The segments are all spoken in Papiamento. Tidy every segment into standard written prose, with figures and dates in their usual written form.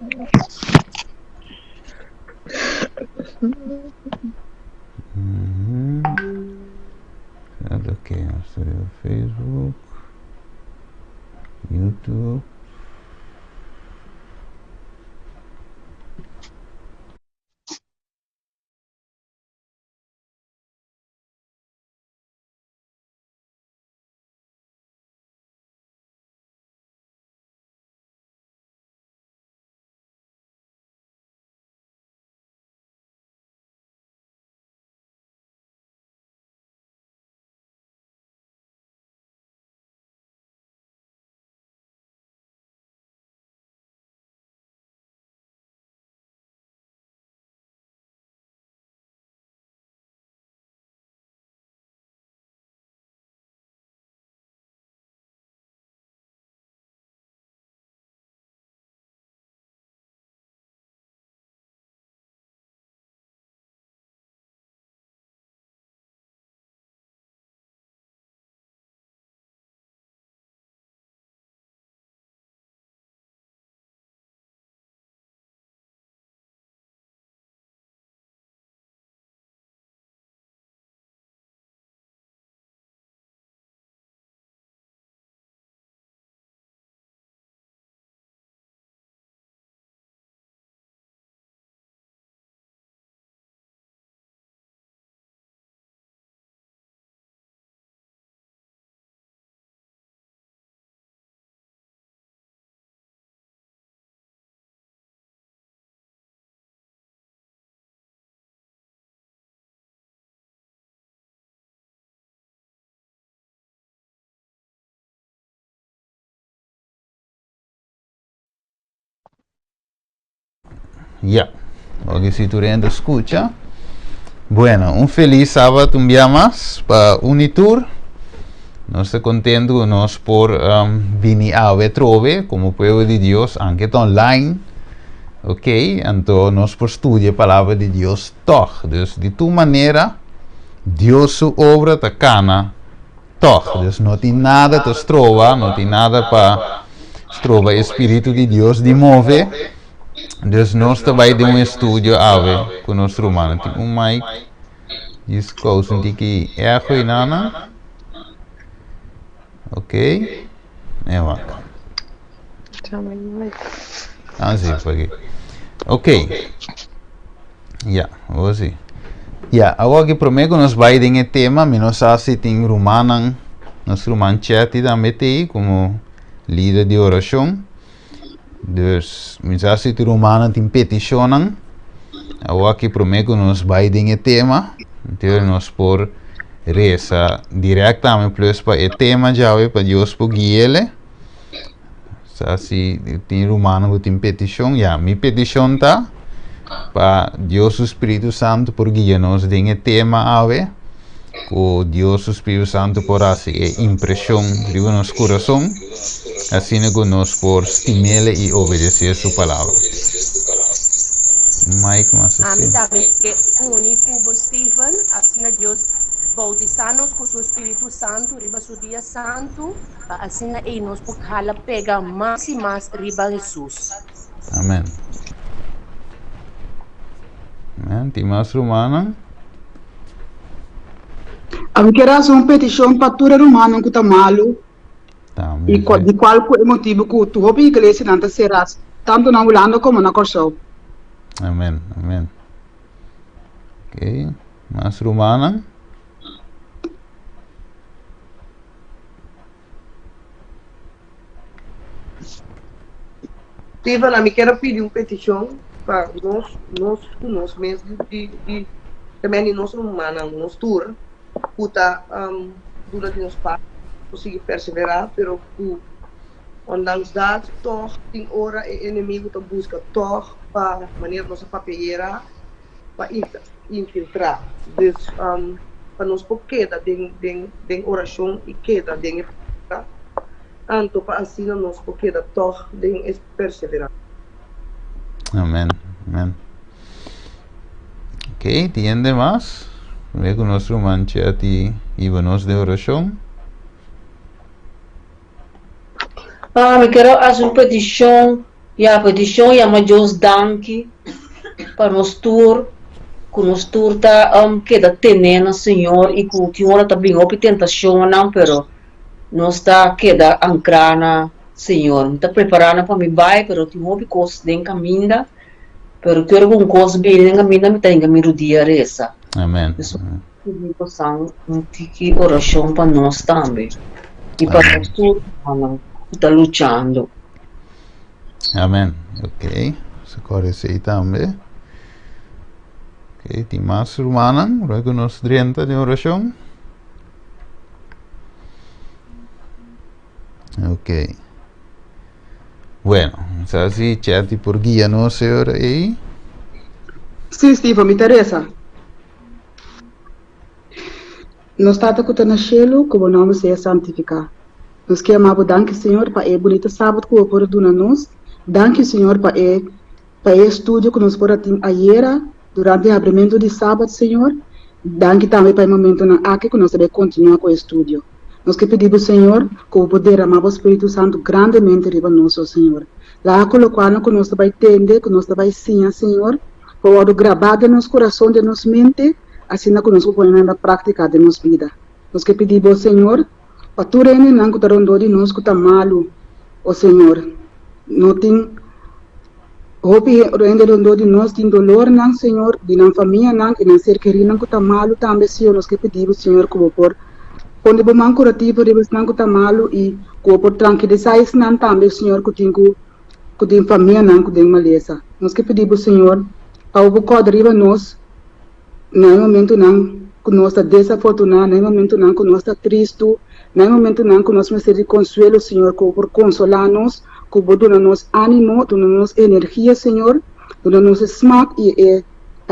Ok, Facebook, YouTube. Ya, oke si tur hende skucha. Bueno, un felis sabat un bia mas pa Unitur. Nos ta kontentu ku nos por um, bini awe trobe komo pueblo di Dios, anke ta online. Ok, anto nos por studia palabra di Dios tòg. Dus di tur manera, Dios su obra ta kana tòg. Dus no tin nada ta stroba, no tin nada pa stroba e Spiritu di Dios di move. Dus nos ta bai den un estudio awe ku nos rumannan. Tin un mic djis kousa un tiki echo i nana. Ok. E wak. Ah, sí, por aquí. Ok. Ya, awor sí. Ya, awor aki promé ku nos bai den e tema, mi no sa si tin rumannan, nos ruman Chetty tambe t'ei komo lider di orashon. Dus, mi sa si tin rumannan tin petishonnan. Awor aki promé ku nos bai den e tema, entonces nos por resa direktamente plus pa e tema djawe pa Dios por gui'ele. Sa si tin rumannan ku tin petishon, ya, mi petishon ta pa Dios su Spiritu Santu por guia nos den e tema awe, ku Dios su Spiritu Santu por hasi e impreshon riba nos kurason, asina ku nos por stim'El i obedesé su palabra. Mike mas Ami asina. tambe ke uni ku bo, Steven, asina Dios boutisá nos ku su Spiritu Santu riba su dia santu. Pa asina ei nos por hala pega mas i mas riba Hesus. Amen. Amen. Tin mas rumannan? Ami kier hasi un petishon pa tur e rumannan ku ta malu Tambe i sí. di kual ku e motibu ku tur hopi iglesianan ta será tantu na Hulanda komo na Kòrsou. Amen. Amen. Ok. Mas rumannan? Steven, ami kier a pidi un peticion pa nos, nos cu nos mes di, di, di, también di nos rumannan, nos tur, cu ta um, duna di nos parte, cu sigui persevera, pero cu ondanks dat toch tin ora e enemigo ta busca toch pa, manera nos a papia ayera, pa infiltrá. Dus pa nos por keda den den den orashon i keda den e palabra, anto pa asina nos por keda tòg den e perseveransa. Amen, amen. Ok, tin hende mas? Promé ku nos ruman Chetty hiba nos den orashon. Ah, mi quiero hacer un petición. Ya, petishon yama Dios danki pa nos tur, ku nos tur ta keda tené na Señor i ku tin ora ta bin hopi tentashonnan, pero nos ta keda ankrá na Señor. Mi ta prepará nan pa mi bai, pero tin hopi kos den kaminda, pero tur ku un kos bini den kaminda mi ta hinka mi rudia resa. Amen. Pidi bosan un tiki orashon pa nos tambe i pa nos tur rumannan ku ta luchando. Amen. Ok. Socorre esei tambe. Ok, tin mas rumannan? Ruego nos drenta den orashon. Ok. Bueno, sa si Chetty por guia nos e ora ei. Sí, Steven, mi ta resa. Nos Tata ku ta na shelu, ku bo nòmber sea santifiká. Nos ke ama bo danki, Señor, pa e bunita sabat ku bo por a duna nos. Danki, Señor, pa e pa e estudio ku nos por a tin ayera durante e habrimentu di sabat, Señor. Danki tambe pa e momentunan aki ku nos ta bai kontinuá ku e estudio. Nos ke pidi bo, Señor, ku bo por derama bo Spiritu Santu grandemente riba nos, o Señor. Laga ku lokualnan ku nos ta bai tende, ku nos ta bai siña, Señor, por wòrdu grabá den nos kurason, den nos mente, asina ku nos por pone nan na práktika den nos bida. Nos ke pidi bo, Señor, pa tur hendenan ku ta rondó di nos ku ta malu, o Señor. No tin hopi hende rondó di nos tin dolornan, Señor, di nan famianan i nan ser kerínan ku ta malu tambe, Señor. Nos ke pidi bo, Señor, ku bo por pone bo man kurativo riba esnan ku ta malu i ku bo por trankilisá esnan tambe, Señor, ku tin ku ku tin famianan ku den malesa. Nos ke pidi bo, Señor, pa bo por kòrda riba nos na e momentunan ku nos ta desafortuná, na e momentunan ku nos ta tristu, na e momentunan ku nos mester di konsuelo, Señor, ku bo por konsolá nos, ku bo duna nos ánimo, duna nos energia, Señor, duna nos e smak i e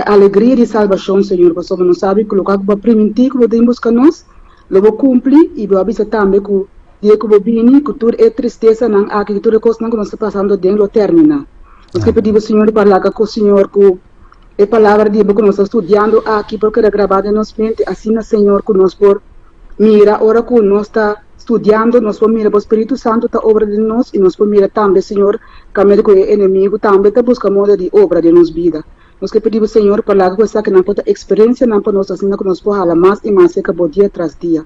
alegria di salbashon, Señor, pasobra nos sabi ku loke ku bo a primintí ku bo tin buska nos, lo bo kumpli, i bo a bisa tambe ku dia ku bo bini, ku tur e tristesanan aki, ku tur e kosnan ku nos ta pasando aden lo terminá. Nos ke pidi bo, Señor, pa laga ku, Señor, ku e palabra di bo ku nos ta studiando aki por keda grabá den nos mente, asina, Señor, ku nos por mira ora ku nos ta studiando, nos por mira bo Spiritu Santu ta obra den nos, i nos por mira tambe, Señor, kaminda ku e enemigu tambe ta buska moda di obra den nos bida. Nos ke pidi bo, Señor, pa laga ku esakinan por ta eksperensianan pa nos, asina ku nos por hala mas i mas serka bo dia tras dia.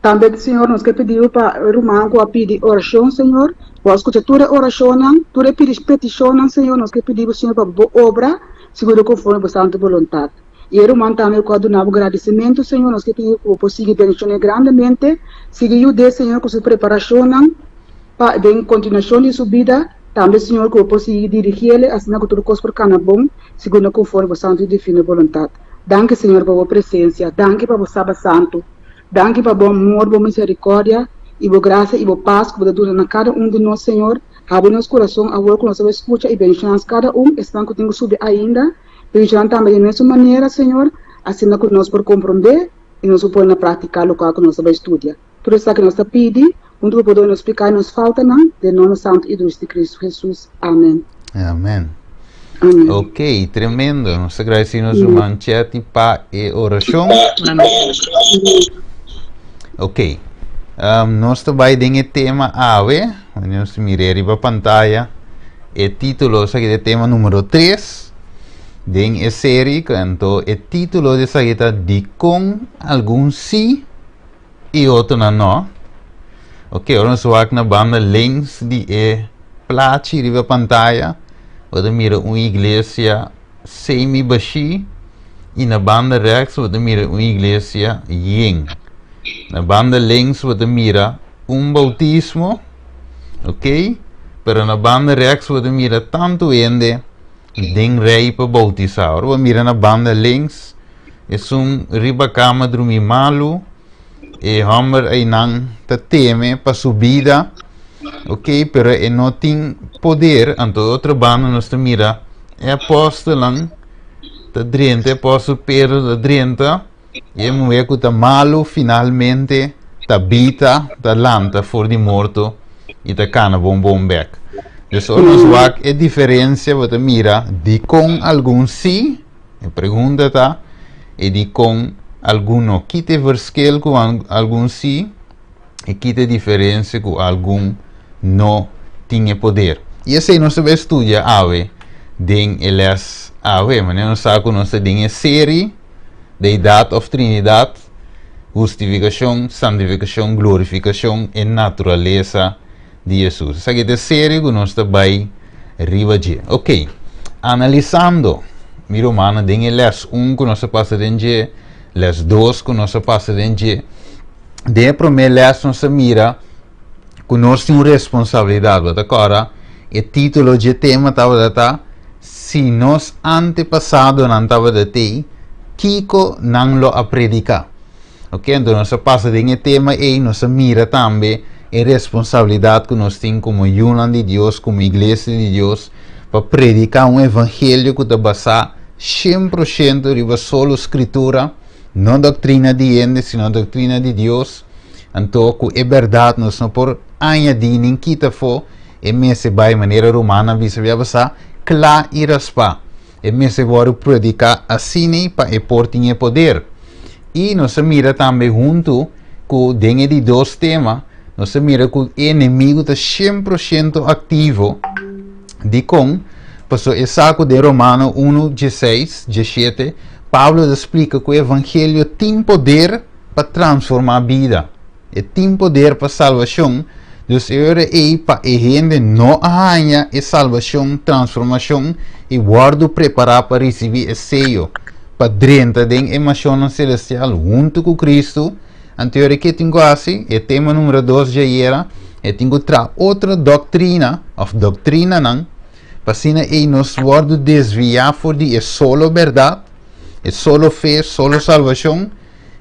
Tambe, Señor, nos ke pidi bo pa e ruman ku a pidi orashon, Señor, bo a skucha tur e orashonnan, tur e petishonnan, Señor, nos ke pidi bo, Señor, pa bo obra segun konforme bo santu boluntat. I e ruman tambe ku a duna bo gradisimentu, Señor, nos ke pidi ku bo por sigui bendishon'é grandemente, sigui yud'é, Señor, ku su preparashonnan pa den kontinuashon di su bida, tambe, Señor, ku bo por sigui dirigiel asina ku tur kos por kana bon segun konforme bo santu i divino boluntat. Danki, Señor, pa bo presensia. Danki pa bo Sabat Santu. Danki pa bo amor, bo misericordia, i bo gracia i bo pas ku bo ta duna na kada un di nos, Señor. Habri nos kurason awor ku nos ta bai skucha i bendiciona nos kada un, esnan ku tin ku subi ainda, bendiciona tambe di mesun manera, Señor, asina ku nos por komprondé i nos por pone na praktika lokual ku nos ta bai studia. Tur esaki nos ta pidi, huntu ku bo duna nos piká i nos faltanan, den nomber santu i dushi di Kristu Hesus. Amen. Amen. Amen. Ok, tremendo. Nos ta agradeci nos ruman Chetty pa e oracion. Ok. Nos ta bai den e tema awe. Nos mire riba pantaya. E título esaki ta e tema numero 3 den e serie. Anto e título di esaki ta Dikon algun sí i otronan no. Ok, ora nos wak na banda links di e plachi riba pantaya, bo ta mira un iglesia semi bashí i na banda rechts bo ta mira un iglesia yen. Na banda links bo ta mira un bautismo, ok, pero na banda rechts bo ta mira tantu hende den rei pa bautisá. Ora bo mira na banda links, Esun riba kama drumi malu, e hòmber einan ta teme pa su bida, ok, pero e no tin poder. Anto e otro banda nos ta mira e apòstelnan ta drenta, e apòstel Pedro ta drenta, i e muhé ku ta malu finalmente ta bita, ta lanta for di morto i ta kana bon bon bèk. Dus ora nos wak e diferensia bo ta mira dikon algun sí, E pregunta ta, e dikon algun no? Ki ta e verschil ku algun si i ki ta e diferensia ku algun no tin e poder? I esei nos ta bai studia awe den e les awe. Manera nos sa ku nos ta den e seri Deidad òf Trinidat, Hustifikashon, Santifikashon, Glorifikashon e Naturalesa di Hesus. Esaki ta e seri ku nos ta bai riba dje. Ok, analisando mi rumannan den e les un ku nos a pasa den dje, les dos ku nos a pasa den dje, den e promé les nos a mira ku nos tin un responsabilidat. Bo ta kòrda e título dje tema tabata ta Si nos antepasadonan tabata tei, kiko nan lo a prediká? Ok, anto nos a pasa den e tema ei, nos a mira tambe e responsabilidat ku nos tin komo yunan di Dios, komo iglesia di Dios, pa prediká un evangelio ku ta basá 100% riba solo Skritura, no doktrina di hende, sino doktrina di Dios. Anto ku e bèrdat nos no por añadí nin kita afó, e mester bai manera Romanonan bisa bia pasá, kla i raspá. E mester wòrdu prediká asina pa e por tin e poder. I nos a mira tambe huntu ku den e di dos tema, nos a mira ku e enemigu ta 100% aktivo. Dikon? Pasobra e sa ku den Romano 1, 16, 17, Pablo ta splika ku e evangelio tin poder pa transformá bida. E tin poder pa salbashon, dus e ora ei pa e hende no a haña e salbashon, transformashon i wòrdu prepará pa risibí e seyo pa drenta den e mashonnan selestial huntu ku Kristu, anto e ora ke tin ku hasi? E tema numero dos djayera, e tin ku traha otro doktrina òf doktrinanan pa asina ei nos wòrdu desviá for di e solo bèrdat, e solo fe, solo salbashon,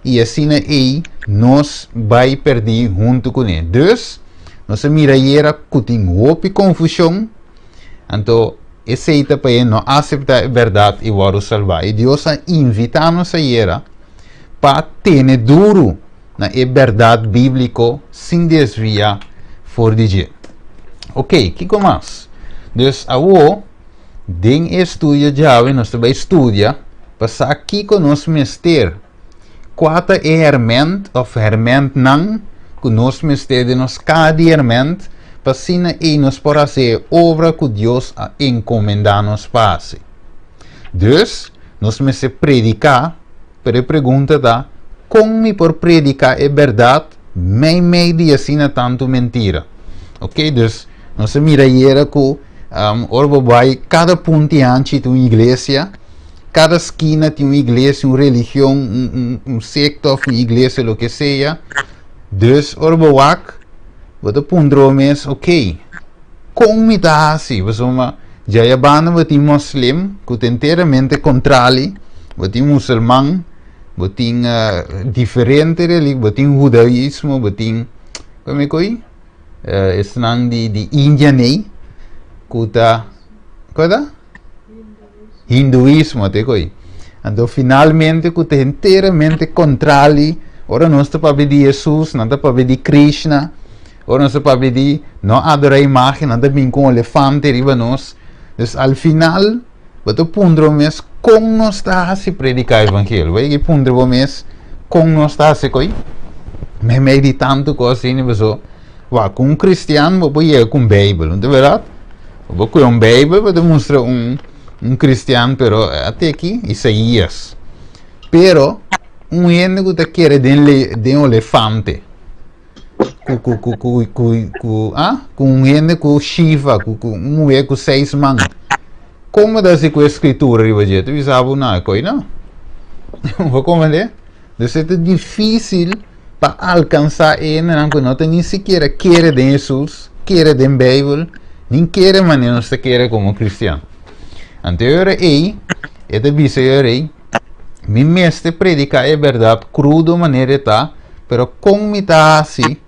i asina ei nos bai perdí huntu kuné. Dus, nos a mira ayera ku tin hopi konfushon, anto esei ta pa e no aseptá e bèrdat i wòrdu salbá. I Dios a invitá nos ayera pa tene duru na e bèrdat bíbliko sin desviá for di dje. Oké, kiko mas? Dus awor, Den e estudio djawe nos ta bai studia pa sa kiko nos mester, kua ta e hèrmènt òf hèrmèntnan ku nos mester den nos kaha di hèrmènt pa asina ei nos por hasi e obra ku Dios a enkomendá nos pa hasi. Dus, nos mester prediká, pero e pregunta ta, kon mi por prediká e bèrdat meimei di asina tantu mentira? Oké, dus nos a mira ayera ku Um, ora bo bai, kada punti hanchi tin un iglesia, kada skina tin un iglesia, un religion, un, un, un sekta of un iglesia, lo que sea. Dus ora bo wak, bo ta puntra bo mes, ok, kon mi ta hasi? Pasobra djaya banda bo tin moslim ku ta enteramente kontrali, bo tin musulman, bo tin uh, diferente religion, bo tin hudaismo, bo tin, kome koi? Esnan di di India nei ku ta ku ta? Hinduismo te koi. Anto finalmente ku ta enteramente kontrali ora nos ta papia di Jesus, nan ta papia di Krishna, ora nos ta papia di no adora imagen, nan ta bin ku un elefante riba nos. Dus al final bo ta puntra bo mes kon nos ta hasi prediká evangelio. Bo yega puntra bo mes kon nos ta hasi koi. Meimei di tantu kos asina paso wak ku un kristian bo por yega ku un beibel, no ta bèrdat? Bo por kohe un beibel bo ta mustra un un kristian pero a teki Isaías. Pero un hende ku ta kere den le den olefante. Ku ku ku ku ku ku ah ku un hende ku Shiva ku ku un muhé ku seis man. Kon bo ta hasi ku e skritura riba dje? Ta bisa bo na koi no. Bo komprendé? Dus e ta difísil pa alkansá e hendenan ku no ta ni sikiera kere den Hesus, kere den Beibel, nin kere manera nos ta kere komo kristian. Anto e ora ei, e ta bisa e ora ei, Mi mester prediká e bèrdat krudo manera e ta, pero kon mi ta hasi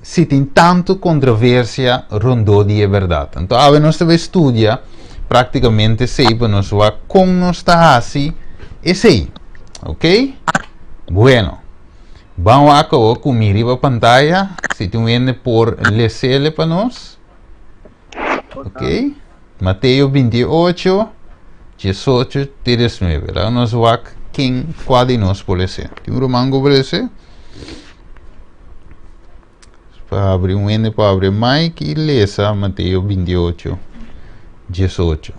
si tin tantu kontroversia rondó di e bèrdat? Anto awe nos ta bai studia práktikamente esei pa nos wak kon nos ta hasi esei. Oké? Bueno, ban wak awor ku mi riba pantaya, si tin un hende por les'ele pa nos. Ok? Mateo 28, 18 te 19. Laga nos wak ken kua di nos por lese. Tin un ruman ku por lese? Pa habri un hende pa habri mic i lesa Mateo 28, 18.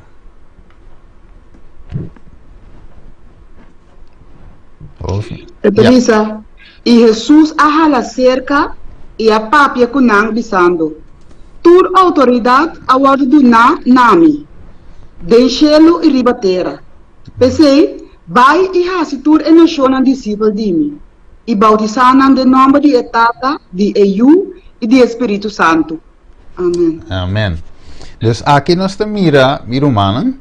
E ta bisa, I Hesus a hala serka i a papia ku nan, bisando, Tur outoridat a wòrdu duná na mi, den shelu i riba tera. P'esei, bai i hasi tur e nashonnan disipel di mi, i boutisá nan den nòmber di e Tata, di e Yu i di e Spiritu Santu. Amen. Amen. Dus aki nos ta mira, mi rumannan,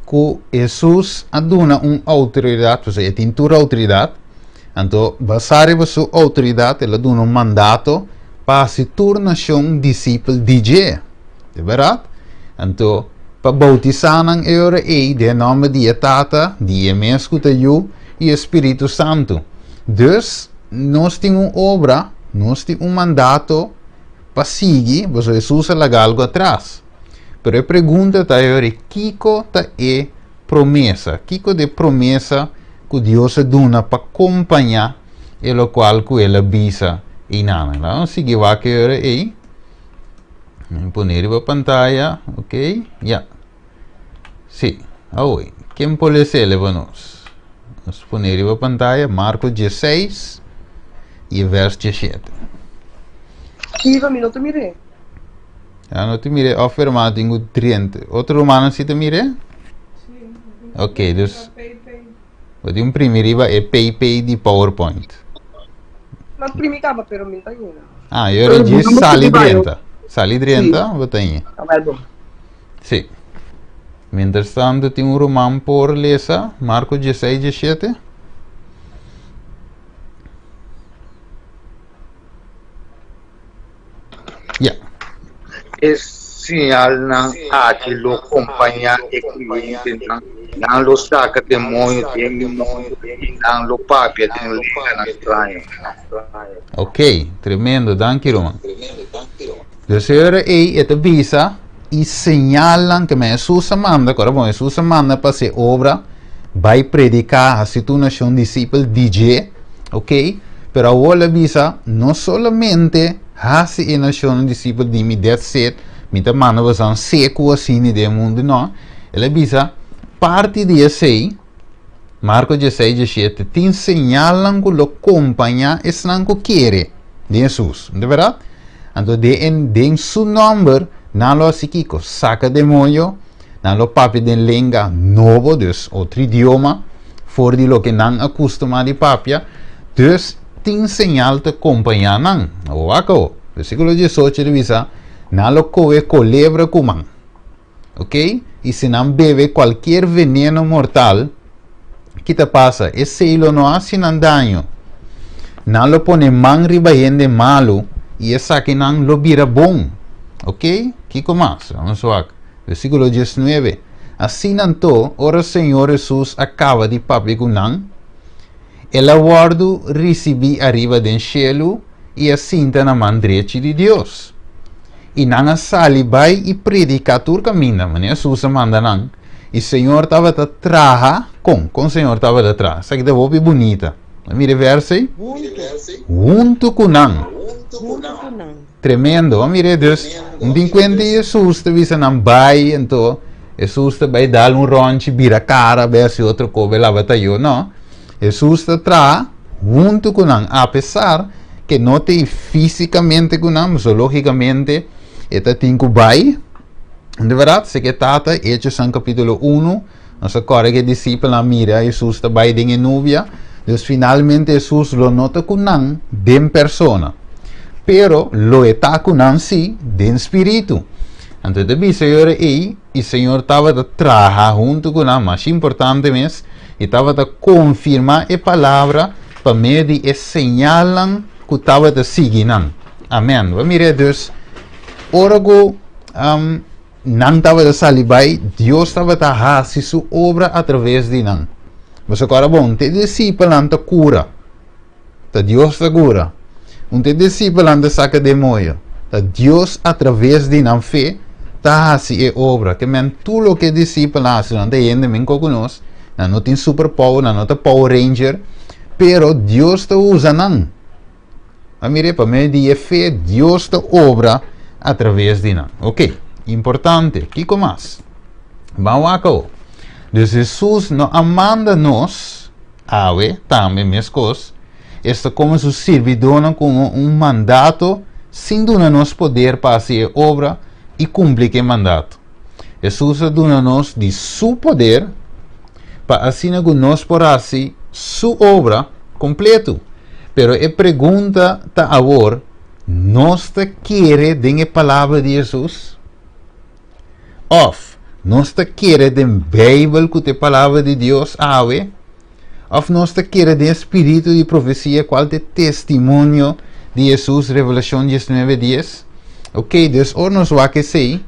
ku Hesus a duna un outoridat, pues e tin tur outoridat, anto basá riba su outoridat el a duna un mandato pa hasi tur nashon disipel di dje. Di bèrdat? Anto pa boutisá nan e ora ei den e nòmber di e Tata, di e mes ku ta Yu, i e Spiritu Santu. Dus nos tin un obra, nos tin un mandato pa sigui, pasobra Hesus a laga algu atras. Pero e pregunta ta e ora, kiko ta e promesa? Kiko ta e promesa ku Dios a duna pa kompañá e lokual ku el a bisa einan? Laga nos sigui wak e ora ei. Mi pone riba pantaya, ok, ya. Sí, awe. Ken por lesele pa nos? Nos pone riba pantaya Marko 16 i vers 17. Iva, mi no ta mir'é. Ya no ta mir'é, of hermano tin ku 30. Otro rumannan si ta mir'é? Sí. Ok, dus bo tin primi riba e PP di PowerPoint. M'a primi kaba, pero mi no ta yena. Ah, yo era djis sali drenta. Sali drenta, bo ta yena. Awel bon. Sí. Mientras tanto tin un ruman por lesa Marko 16, 17. Ya. E señalnan aki lo kompañá e kreyentenan, nan lo saka demoño den mi nòmber i nan lo papia den lenganan straño. Ok, tremendo, danki ruman. Dus e ora ei e ta bisa i señalnan ke men Hesus a manda, kora bon, Hesus a manda pa hasi obra, bai prediká, hasi tur nashon disipel di dje, ok, pero awor el a bisa, no solamente hasi e nashonnan disipel di mi, that's it, mi ta manda boso seku asina den mundu, no, el a bisa, parti di esei, Marko dieseis, diesshete, tin señalnan ku lo kompañá esnan ku kere den Hesus. No ta bèrdat? Anto den den su nòmber nan lo hasi kiko? Saka demoño, nan lo papia den lenga nobo, dus otro idioma for di loke nan a kustumá di papia. Dus tin señal ta kompañá nan. Wak awor, versíkulo diesocho ta bisa, Nan lo kohe kolebra ku man. Ok, i si nan bebe kualkier veneno mortal, ki ta pasa? Esei lo no hasi nan daño. Nan lo pone man riba hende malu i esakinan lo bira bon. Ok, kiko mas? Vamos wak. Versíkulo diesnuebe, Asina anto, ora Señor Hesus a kaba di papia ku nan, el a wòrdu risibí ariba den shelu i a sinta na man drechi di Dios. I nan a sali bai i prediká tur kaminda, manera Hesus a manda nan. I Señor tabata traha, kon? Kon Señor tabata traha? Esaki ta hopi bunita. A mira e vèrs ei? Huntu ku nan. Tremendo. A mira e dus, un tin kuenta i Hesus ta bisa nan bai, anto Hesus ta bai dal un rònchi, bira kara, bai hasi otro kobe, laba tayó. No. Hesus ta traha huntu ku nan, apesar ke no ta ei físikamente ku nan, pasobra lógikamente e ta tin ku bai. Di bèrdat, si ke Tata, Hechosnan kapítulo unu, nos a kòrda ku e disipelnan a mira Hesus ta bai den e nubia, dus finalmente Hesus lo no ta ku nan den persona, pero lo e ta ku nan sí den spiritu. Anto e ta bisa e ora ei, i Señor tabata traha huntu ku nan, masha importante mes, i tabata konfirmá e palabra pa medio di e señalnan ku tabata sigui nan. Amèn. Bo a mira dus, ora ku um, nan tabata sali bai, Dios tabata hasi su obra a traves di nan. Bo sa kòrda bon, te disipelnan ta kura. Ta Dios ta kura. Un te disipelnan ta saka demoño. Ta Dios a traves di nan fe ta hasi e obra. Ke men tur loke e disipelnan hasi, nan ta hende men ku nos, nan no tin super power, nan no ta Power Ranger, pero Dios ta usa nan. A mir'é, pa medio di e fe, Dios ta obra a traves di nan. Ok, importante. Kiko mas? Ban wak awo. Dus Hesus no a manda nos, awe, tambe meskos, esta komo su sirbidónan komo un mandato sin duna nos poder pa hasi e obra i kumpli ku e mandato. Hesus a duna nos di su poder pa asina ku nos por hasi su obra kompletu. Pero e pregunta ta awor, nos ta kere den e palabra di Hesus? Òf, nos ta kere den Beibel ku ta e Palabra di Dios awe? Òf nos ta kere den e spiritu di profesia kual ta e testimonio di Hesus, Revelashon diesnuebe dies? Ok, dus ora nos wak esei,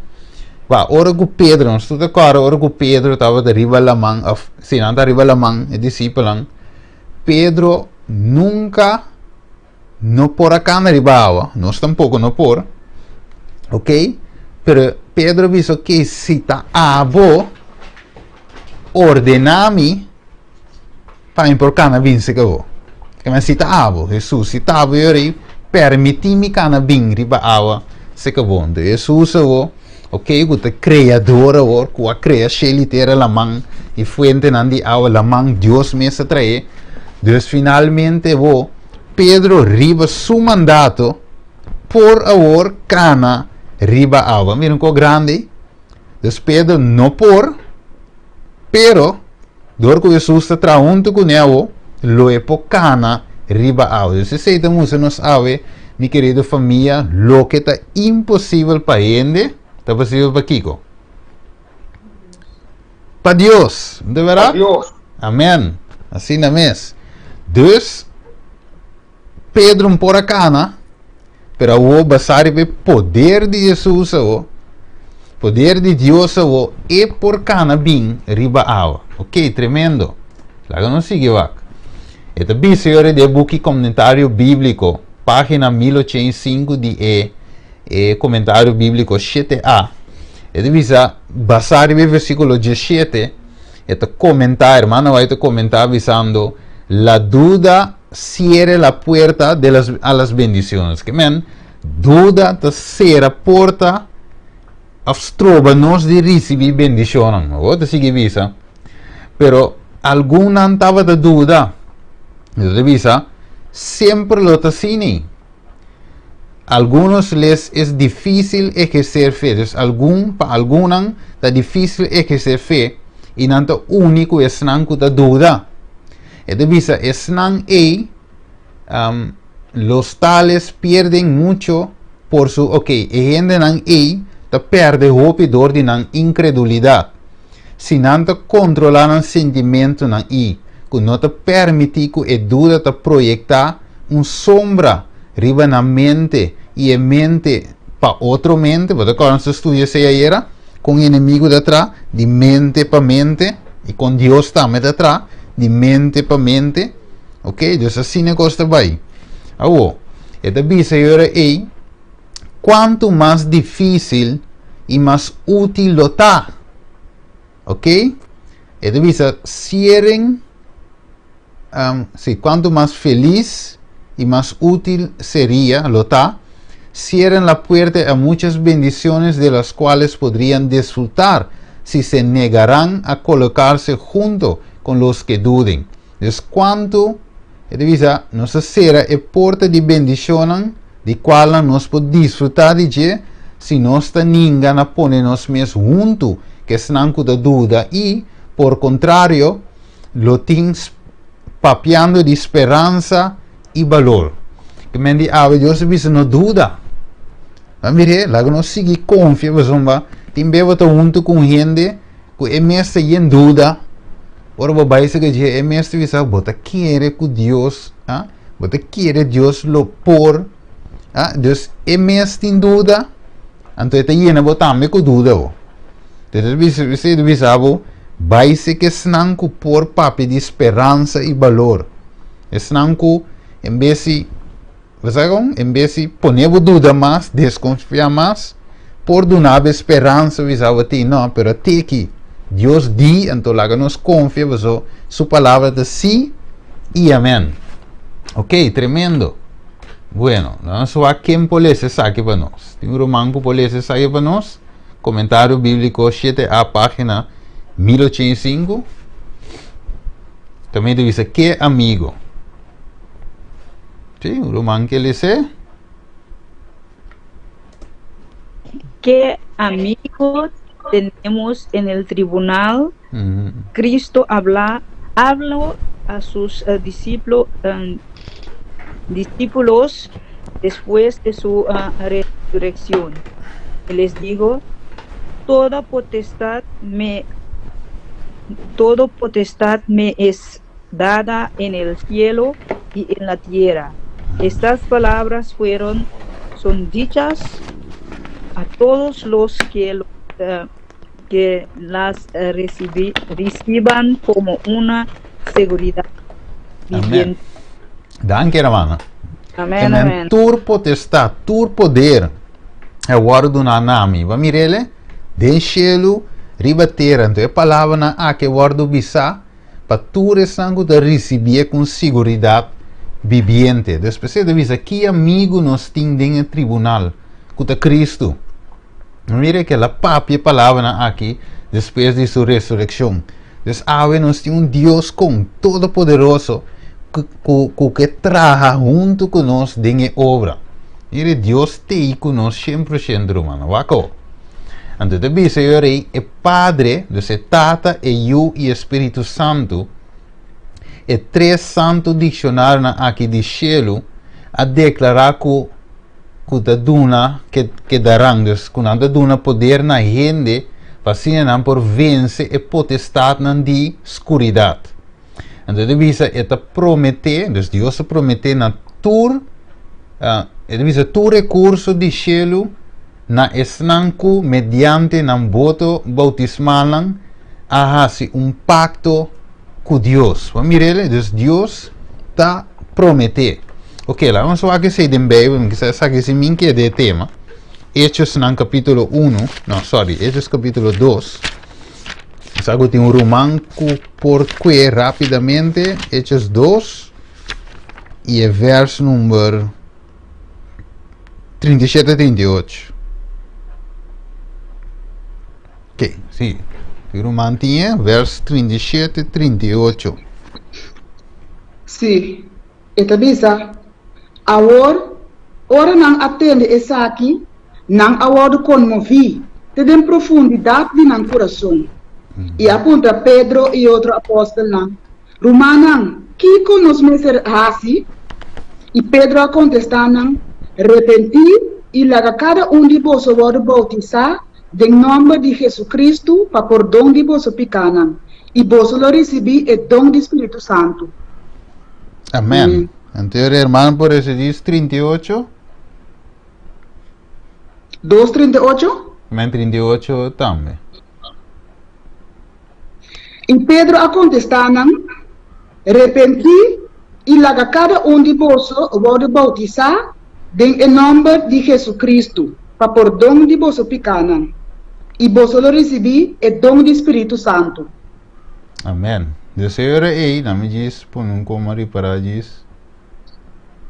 wak, ora ku Pedro, nos tur ta kòrda ora ku Pedro tabata riba laman, òf si nan ta riba laman, e disipelnan, Pedro nunka no por a kana riba awa, nos tampoko no por, ok, pero Pedro a bisa, ok, si ta abo, ordená mi pa mi por kana bin serka bo. Kema si ta abo, Hesus, si ta abo yori, permití mi kana bin riba awa serka bo. Entonces Hesus awor, ok, ku ta kreador awor, ku a krea shelu i tera, laman i fuentenan di awa, laman Dios mes a trae. Dus finalmente bo, Pedro riba su mandato por awor kana riba awa. Mira un kos grandi. Dus Pedro no por, pero dor ku Hesus ta traha huntu kuné awo, lo e por kana riba awa. Dus esei ta mustra nos awe, mi kerido famia, loke ta imposibel pa hende, ta posibel pa kiko? Pa Dios. No ta bèrdat? Pa Dios. Amen. Asina mes. Dus, Pedro no por a kana, pero awor basá riba e poder di Hesus awor, poder di Dios awor, e por kana bin riba awa. Ok, tremendo. Laga nos sigui wak. E ta bisa yora di e buki Komentario Bíbliko, página 1085 di e e Komentario Bíbliko 7a. E ta bisa, basá riba e versíkulo 17, e ta komentá, hermana White ta komentá bisando, La duda cierre la puerta de las, a las bendiciones. Ke men, duda ta sera porta of stroba nos di ricibi bendicionnan. Bo ta sigui bisa. Pero algunnan tabata duda. Yo ta bisa, semper lo ta asina. Algunos les es difícil ejercer fe. Dus algun, pa algunnan ta difícil ejercer fe i nan ta uni ku esnan ku ta duda. E ta bisa esnan ei, um, los tales pierden mucho por su, ok, e hendenan ei ta perde hopi dor di nan incredulidad. Si nan ta controla nan sentimentonan i ku no ta permiti ku e duda ta proyecta un sombra riba nan mente i e mente pa otro mente, bo ta kòrda nos ta studia esei ayera, kon enemigu ta tra di mente pa mente i kon Dios tambe ta tra di mente pa mente, ok, dus asina e kos ta bai. Awor, e ta bisa e ora ei, kuantu mas difísil i mas útil lo ta, ok, e ta bisa, sieren. Um, sí, cuanto mas feliz y mas útil sería, lo ta, cierren la puerta a muchas bendiciones de las cuales podrían disfrutar si se negarán a colocarse junto con los que duden. Dus cuanto, e ta bisa, nos ta cera e porta di bendicionnan di cualnan nos por disfruta di dje si nos ta ninga na pone nos mes hunto cu esnan cu ta duda y, por contrario, lo tin papiando di speransa i balor. Ke men di awe Dios a bisa no duda. Ba mire, laga nos sigui konfia pasobra tin be bo ta huntu ku un hende ku e mes ta yen duda. Ora bo bai saka dje e mes ta bisa bo ta kere ku Dios, ah, bo ta kere Dios lo por, ah, dus e mes tin duda, anto e ta yena bo tambe ku duda bo. Entonces bisa, bisa, bisa bo, bai se ke esnan ku por papia di speransa i balor. Esnan ku en bes di, bo sa kon? En bes di pone bo duda mas, deskonfia mas, por duna bo e speransa, bisa bo tin, no, pero teki, Dios di, anto laga nos konfia, paso su palabra ta sí i amèn. Ok, tremendo. Bueno, nos wak ken por lesa esaki pa nos. Tin un ruman ku por lesa esaki pa nos? Komentario Bíbliko 7a página 1085. También te bisa, ¿qué amigo? Sí, un ruman ke lese. ¿Qué amigo tenemos en el tribunal? Cristo habla, habló a sus uh, discípulos, uh, discípulos después de su uh, resurrección. Y les digo, toda potestad me todo potestad me es dada en el cielo y en la tierra. Estas palabras fueron son dichas a todos los que, uh, que las uh, recibi, reciban como una seguridad. Amén. Danki, hermana. Amén, amén. Tur potestad, tur poder a wòrdu duná na mi. Bo a mir'el? Den shelu, riba tera. Anto e palabranan aki a wòrdu bisá pa tur esnan ku ta risibié ku un siguridat bibiente. Despues e ta bisa, Ki amigu nos tin den e tribunal, ku ta Kristu? Mira ku el a papia e palabranan aki despues di su resurekshon. Dus awe nos tin un Dios kon todopoderoso ku ku ke traha huntu ku nos den e obra. Mira, Dios t'ei ku nos shen por shent, rumannan. Wak awo. Anto ta bisa e ora ei, e Padre, dus e Tata, e Yu i e Spiritu Santu, e tres santu dikshonarionan aki di shelu a deklará ku ku ta duna ke ke daran, dus ku nan ta duna poder na hende pa asina nan por vense e potestatnan di skuridat. Anto e ta bisa e ta prometé, dus Dios ta prometé na tur, e ta bisa tur rekurso di shelu na esnan ku mediante nan boto boutismalnan a hasi un pakto ku Dios. Bo mir'el? Dus Dios ta prometé. Ok, laga nos wak esei den Bijbel, mi kisa esaki si min keda e tema. Hechosnan kapítulo 1, no, sorry, Hechos kapítulo 2. Sa ku tin un ruman ku por kue rápidamente, Hechos 2 i e vers number 37, 38. Ok, sí. Tin ruman tin e vers 37, 38. Sí, e ta bisa, Awor, ora nan a tende esaki, nan a wòrdu konmoví te den profundidat di nan kurason, i a puntra Pedro i otro apòstelnan, Rumannan, kiko nos mester hasi? I Pedro a kontestá nan, Repentí i laga kada un di boso wòrdu boutisá den nòmber di Jesucristo pa pordon di boso pikánan, i boso lo risibí e don di Spiritu Santu. Amèn. Anto e hermano por recibí 38. 2, 38? Amèn, 38 tambe. I Pedro a kontestá nan, Repentí i laga kada un di boso wòrdu boutisá den e nòmber di Jesucristo pa pordon di boso pikánan, i boso lo risibí e don di Spiritu Santu. Amèn. Dios e ora ei, na mi djis pone un koma ripará djis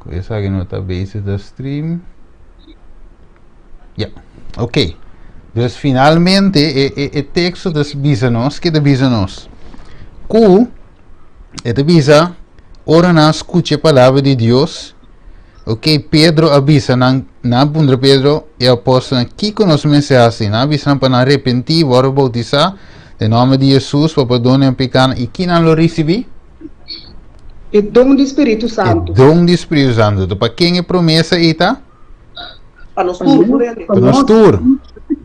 ku esaki no ta bezig ta stream. Ya, ok. Dus finalmente e, e, e teksto ta bisa nos, ke ta bisa nos? Ku e ta bisa, ora nan skucha e palabra di Dios, ok, Pedro a bisa nan, nan a puntra Pedro e apòstelnan, kiko nos mester hasi? Nan a bisa nan pa nan repentí, wòrdu boutisá den nòmber di Hesus pa pordon di nan pikánan, i ki nan lo risibí? E don di Spiritu Santu. E don di Spiritu Santu. Pa ken e promesa ei ta? Pa nos tur, tur hende. Pa nos tur.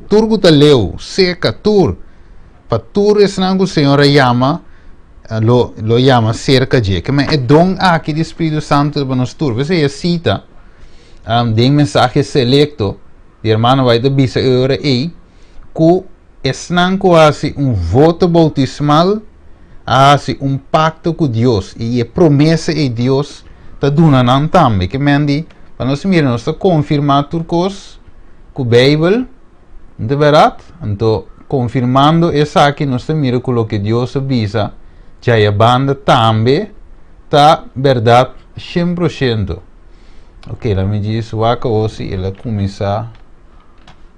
Tur ku ta leu, seka, tur. Pa tur esnan ku Señor a yama, lo, lo yama serka dje. Ke men e don aki di Spiritu Santu ta pa nos tur. P'esei e sita um, den mensahe selekto di hermano White ta bisa e ora ei ku esnan ku hasi un voto boutismal a hasi un pakto ku Dios i e promesa ei Dios ta duna nan tambe. Ke men di, pa nos mira nos ta konfirmá tur kos ku Beibel, no ta bèrdat? Anto konfirmando esaki nos ta mira ku loke Dios a bisa djaya banda tambe ta bèrdat shen por shento. Ok, laat me djis wak awor si el a kuminsá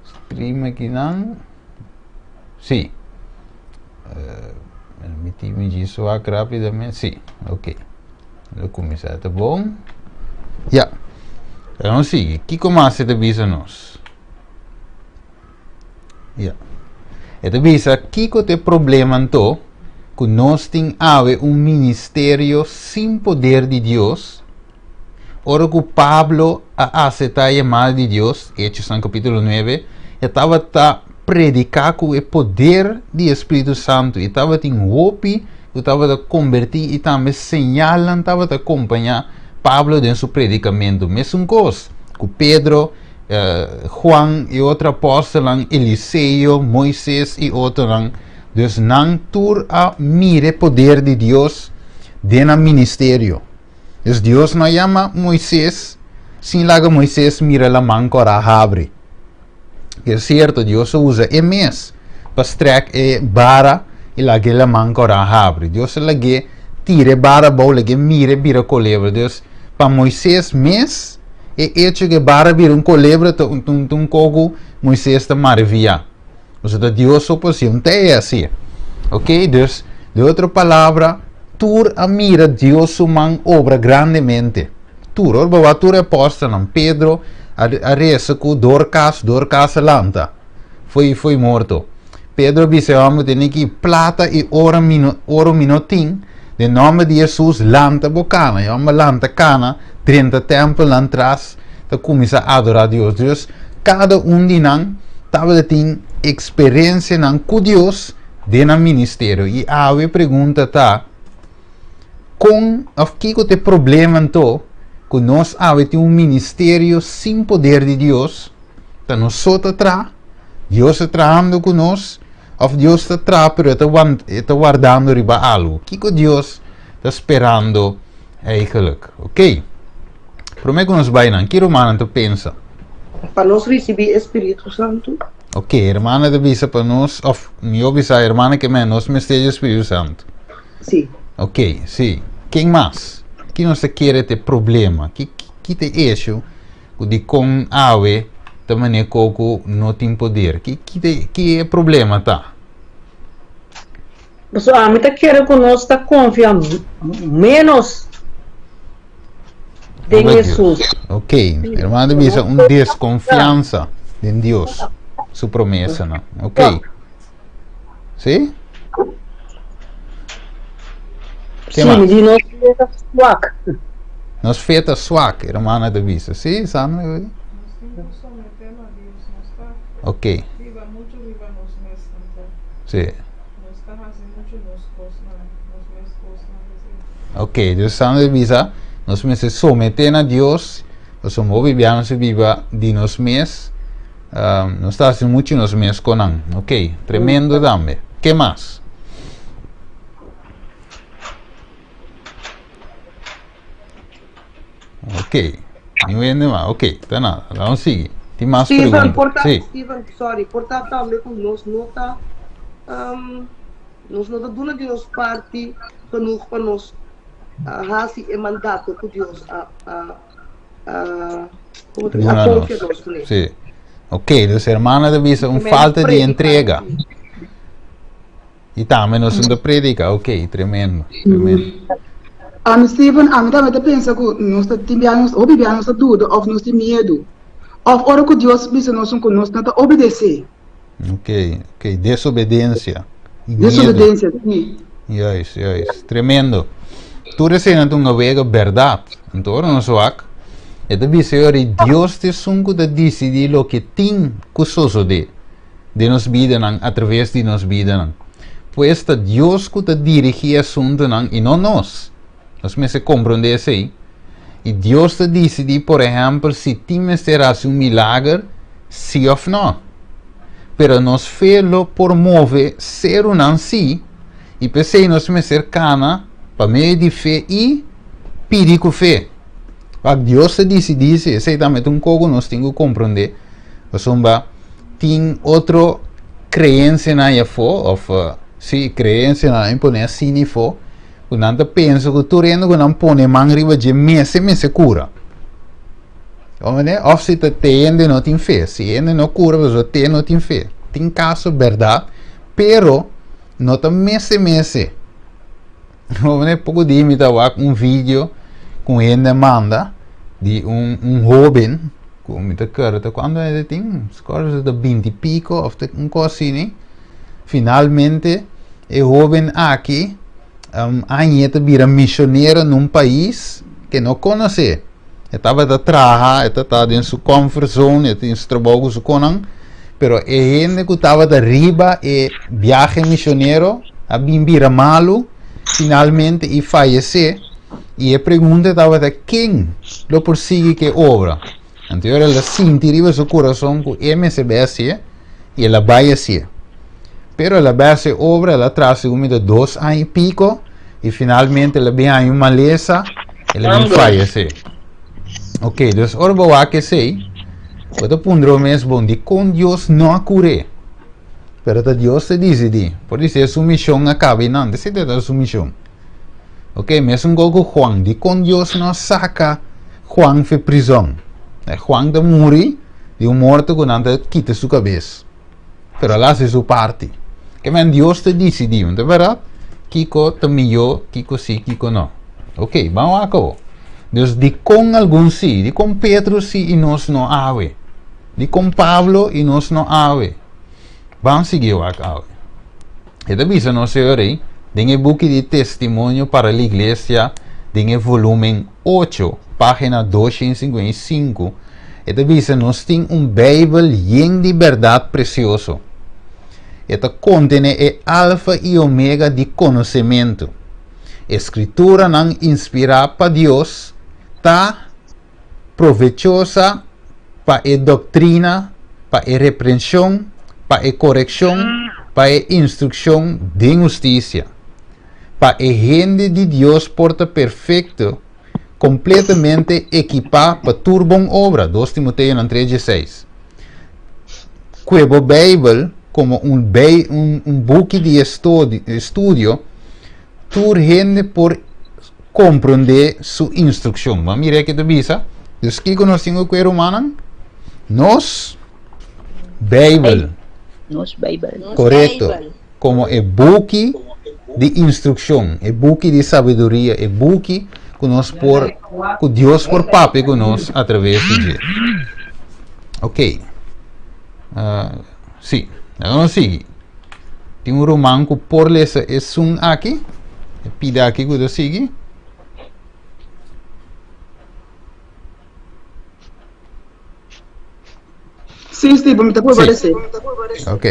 stream akinan. Sí. Uh, permití mi djis wak rápidamente. Sí, ok. El a kuminsá, ta bon. Ja. Pero nos sigui. Kiko mas e ta bisa nos? Ja. E ta bisa, kiko ta e problema anto ku nos tin awe un ministerio sin poder di Dios? Ora ku Pablo a aceptá e yamada di Dios, Hechosnan kapítulo 9, e tabata prediká ku e poder di e Spiritu Santu i tabatin hopi ku tabata kombertí i tambe señalnan tabata kompañá Pablo den su predikamentu. Mesun kos ku Pedro, Juan i otro apòstelnan, Eliseo, Moises i otronan. Dus nan tur a mira e poder di Dios den nan ministerio. Dus Dios no a yama Moises sin laga Moises mira laman kòrá habri. E sierto, Dios a usa e mes pa strèk e bara i laga e laman kòrá habri. Dios a lag'é tira e bara abou, lag'é mira e bira kolebra. Dus, pa Moises mes, e echo ku e bara bira un kolebra ta un kos ku Moises ta maraviyá. Pasobra ta Dios su posicion ta e asi. Ok, dus, de otro palabra, tur a mira Dios su man obra grandemente. Tur, ora bo wak tur e apostelnan, Pedro a, a reza ku Dorcas, Dorcas a lanta, foi, foi morto. Pedro a bisa e homber tene ki plata i ora mi no, oro mi no tin, den nomber di Jesus lanta bo kana. E homber lanta kana, drenta tempelnan tras, ta kuminsá adorá Dios. Dus, kada un di nan tabata tin eksperensianan ku Dios den nan ministerio. I awe e pregunta ta, Kon òf kiko ta e problema anto ku nos awe tin un ministerio sin poder di Dios? Ta nos so ta traha? Dios ta trahando ku nos? Òf Dios ta traha pero e ta wardando riba algu? Kiko Dios ta sperando Eigenlijk. Oké. Promé ku nos bai nan, ki rumannan ta pensa? Pa nos risibí e Spiritu Santu. Oké, hermana ta bisa pa nos, òf mihó bisa hermana ke men, nos mester dje Spiritu Santu. Sí. Oké, sí. Ken mas? Ki nos ta kere ta e problema? Ki ki ta e eshu ku dikon awe ta manera koko no tin poder? Ki ki ta ki e problema ta? Pasobra ami ta kere ku nos ta konfia ménos den Hesus. Ok, hermano ta bisa un deskonfiansa den Dios, su promesanan. Ok. Sí? Sí, mi di nos fe ta swak. Nos fe ta swak, hermana ta bisa. Sí, Sandra? Nos tin ku someté na Dios. Nos ta Ok. biba muchu riba nos mes anto. Sí. Nos ta hasi muchu nos kosnan, nos mes kosnan, esei. Ok, dus Sandra ta bisa, nos mester someté na Dios, pasobra hopi bia nos ta biba di nos mes, nos ta hasi muchu nos mes konan. Ok, tremendo tambe. Ke mas? Ok, ni wende mas. Ok, ta nada. Laat ons sigui. Tin mas Steven, pregunta. por ta, Sí. Steven, sorry, por ta tambe ku nos no ta, um, nos no ta duna di nos parti genoeg pa nos ah, hasi e mandato ku Dios a, a, a, komo ta bisa, a Duna nos. konfia nos kuné. Sí. Ok, dus hermana ta bisa un Primer falta di predica entrega. sí. I tambe nos no ta predica, ok, tremendo, tremendo. Ami Steven, ami tambe ta pensa ku nos ta tin bia nos hopi bia nos ta duda òf nos tin miedu òf ora ku Dios bisa nos un ku nos no ta obedesé. Ok, ok, desobedensia i miedu. Desobedensia, sí. Juist, juist, tremendo. Tur eseinan ta un awega bèrdat. Anto ora nos wak, e ta bisa e ora i Dios ta esun ku ta disidí loke tin ku sosodé. den nos bidanan atraves di nos bidanan. Pues ta Dios ku ta dirigí e asuntunan i no nos. Nos mester komprondé esei. I Dios ta disidí, por ehèmpel, si tin mester hasi un milager, sí òf nò. Pero nos fe lo por move serunan sí, i p'esei nos mester kana pa medio di fe i pidi ku fe. Wak, Dios ta disidí si, esei tambe ta un kos ku nos tin ku komprondé, pasobra tin otro creencianan ahí afó, of sí, creencianan ahí pone asina afó, ku nan ta pensa ku tur hende ku nan pone man riba dje mester mester kura. Omene, of si ta te hende no tin fe. Si hende no kura, pasobra te no tin fe. Tin kaso bèrdat, pero no ta mester mester. Omene, poko dia mi ta wak un video ku hende a manda di un un hoben ku mi ta kere ta kuantu hende tin, skor si ta binti piko of ta un kos asini. Finalmente e hoben aki aña ta bira misionero na un pais ke no konosé. E tabata traha, e ta den su comfort zone, e tin su trabou ku su konan, pero e hende ku tabata riba e biahe misionero a bin bira malu finalmente i fayesé. I e pregunta tabata ken lo por sigui ku e obra. Anto el a sinti riba su kurason ku e mester bai hasié i el a bai hasié. Pero el a bai hasi e obra, el a traha segun mi ta dos aña i piko i finalmente el a bin haña un malesa, el a bin fayesé. Ok, dus ora bo wak esei, bo ta puntra bo mes, bon, dikon Dios no a kur'é? Pero ta Dios ta disidí. Por disé su mishon a kaba einan, esei ta su mishon. Ok, mesun gol ku Juan. Dikon Dios no a saka Juan fe prizon? Eh, Juan ta muri di un morto ku nan ta kita su kabes. Pero el a hasi su parti. Ke men Dios ta disidí, no ta bèrdat? Kiko ta mihó, kiko sí, kiko no. Ok, ban wak awo. Dus dikon algun sí? Dikon Pedro sí i nos no awe? Dikon Pablo i nos no awe? Ban sigui wak awe. E ta bisa nos e ora ei den e buki di Testimonio para la Iglesia den e volumen ocho, página 255, e ta bisa nos tin un Beibel yen di bèrdat presioso. E ta kontené e alfa i omega di konosementu. E Skrituranan inspirá pa Dios ta provechosa pa e doktrina, pa e reprenshon, pa e korekshon, pa e instrukshon den hustisia, pa e hende di Dios por ta perfekto, kompletamente ekipá pa tur bon obra, 2 Timoteonan 3, 16. Kue bo Beibel komo un un buki di estudio, tur hende por komprondé su instrukshon. Bo a mira ke ta bisa? Dus kiko nos tin ku kue, rumannan? Nos Beibel. Nos Beibel. Korekto. Komo e buki di instrukshon, e buki di sabiduria, e buki ku nos por, ku Dios por papia ku nos atraves di dje. Ok. Uh, sí, laga nos sigui. Tin un ruman ku por lesa esun aki, e pida aki ku ta sigui. Sí, Steve, mi ta por Sí. Ok.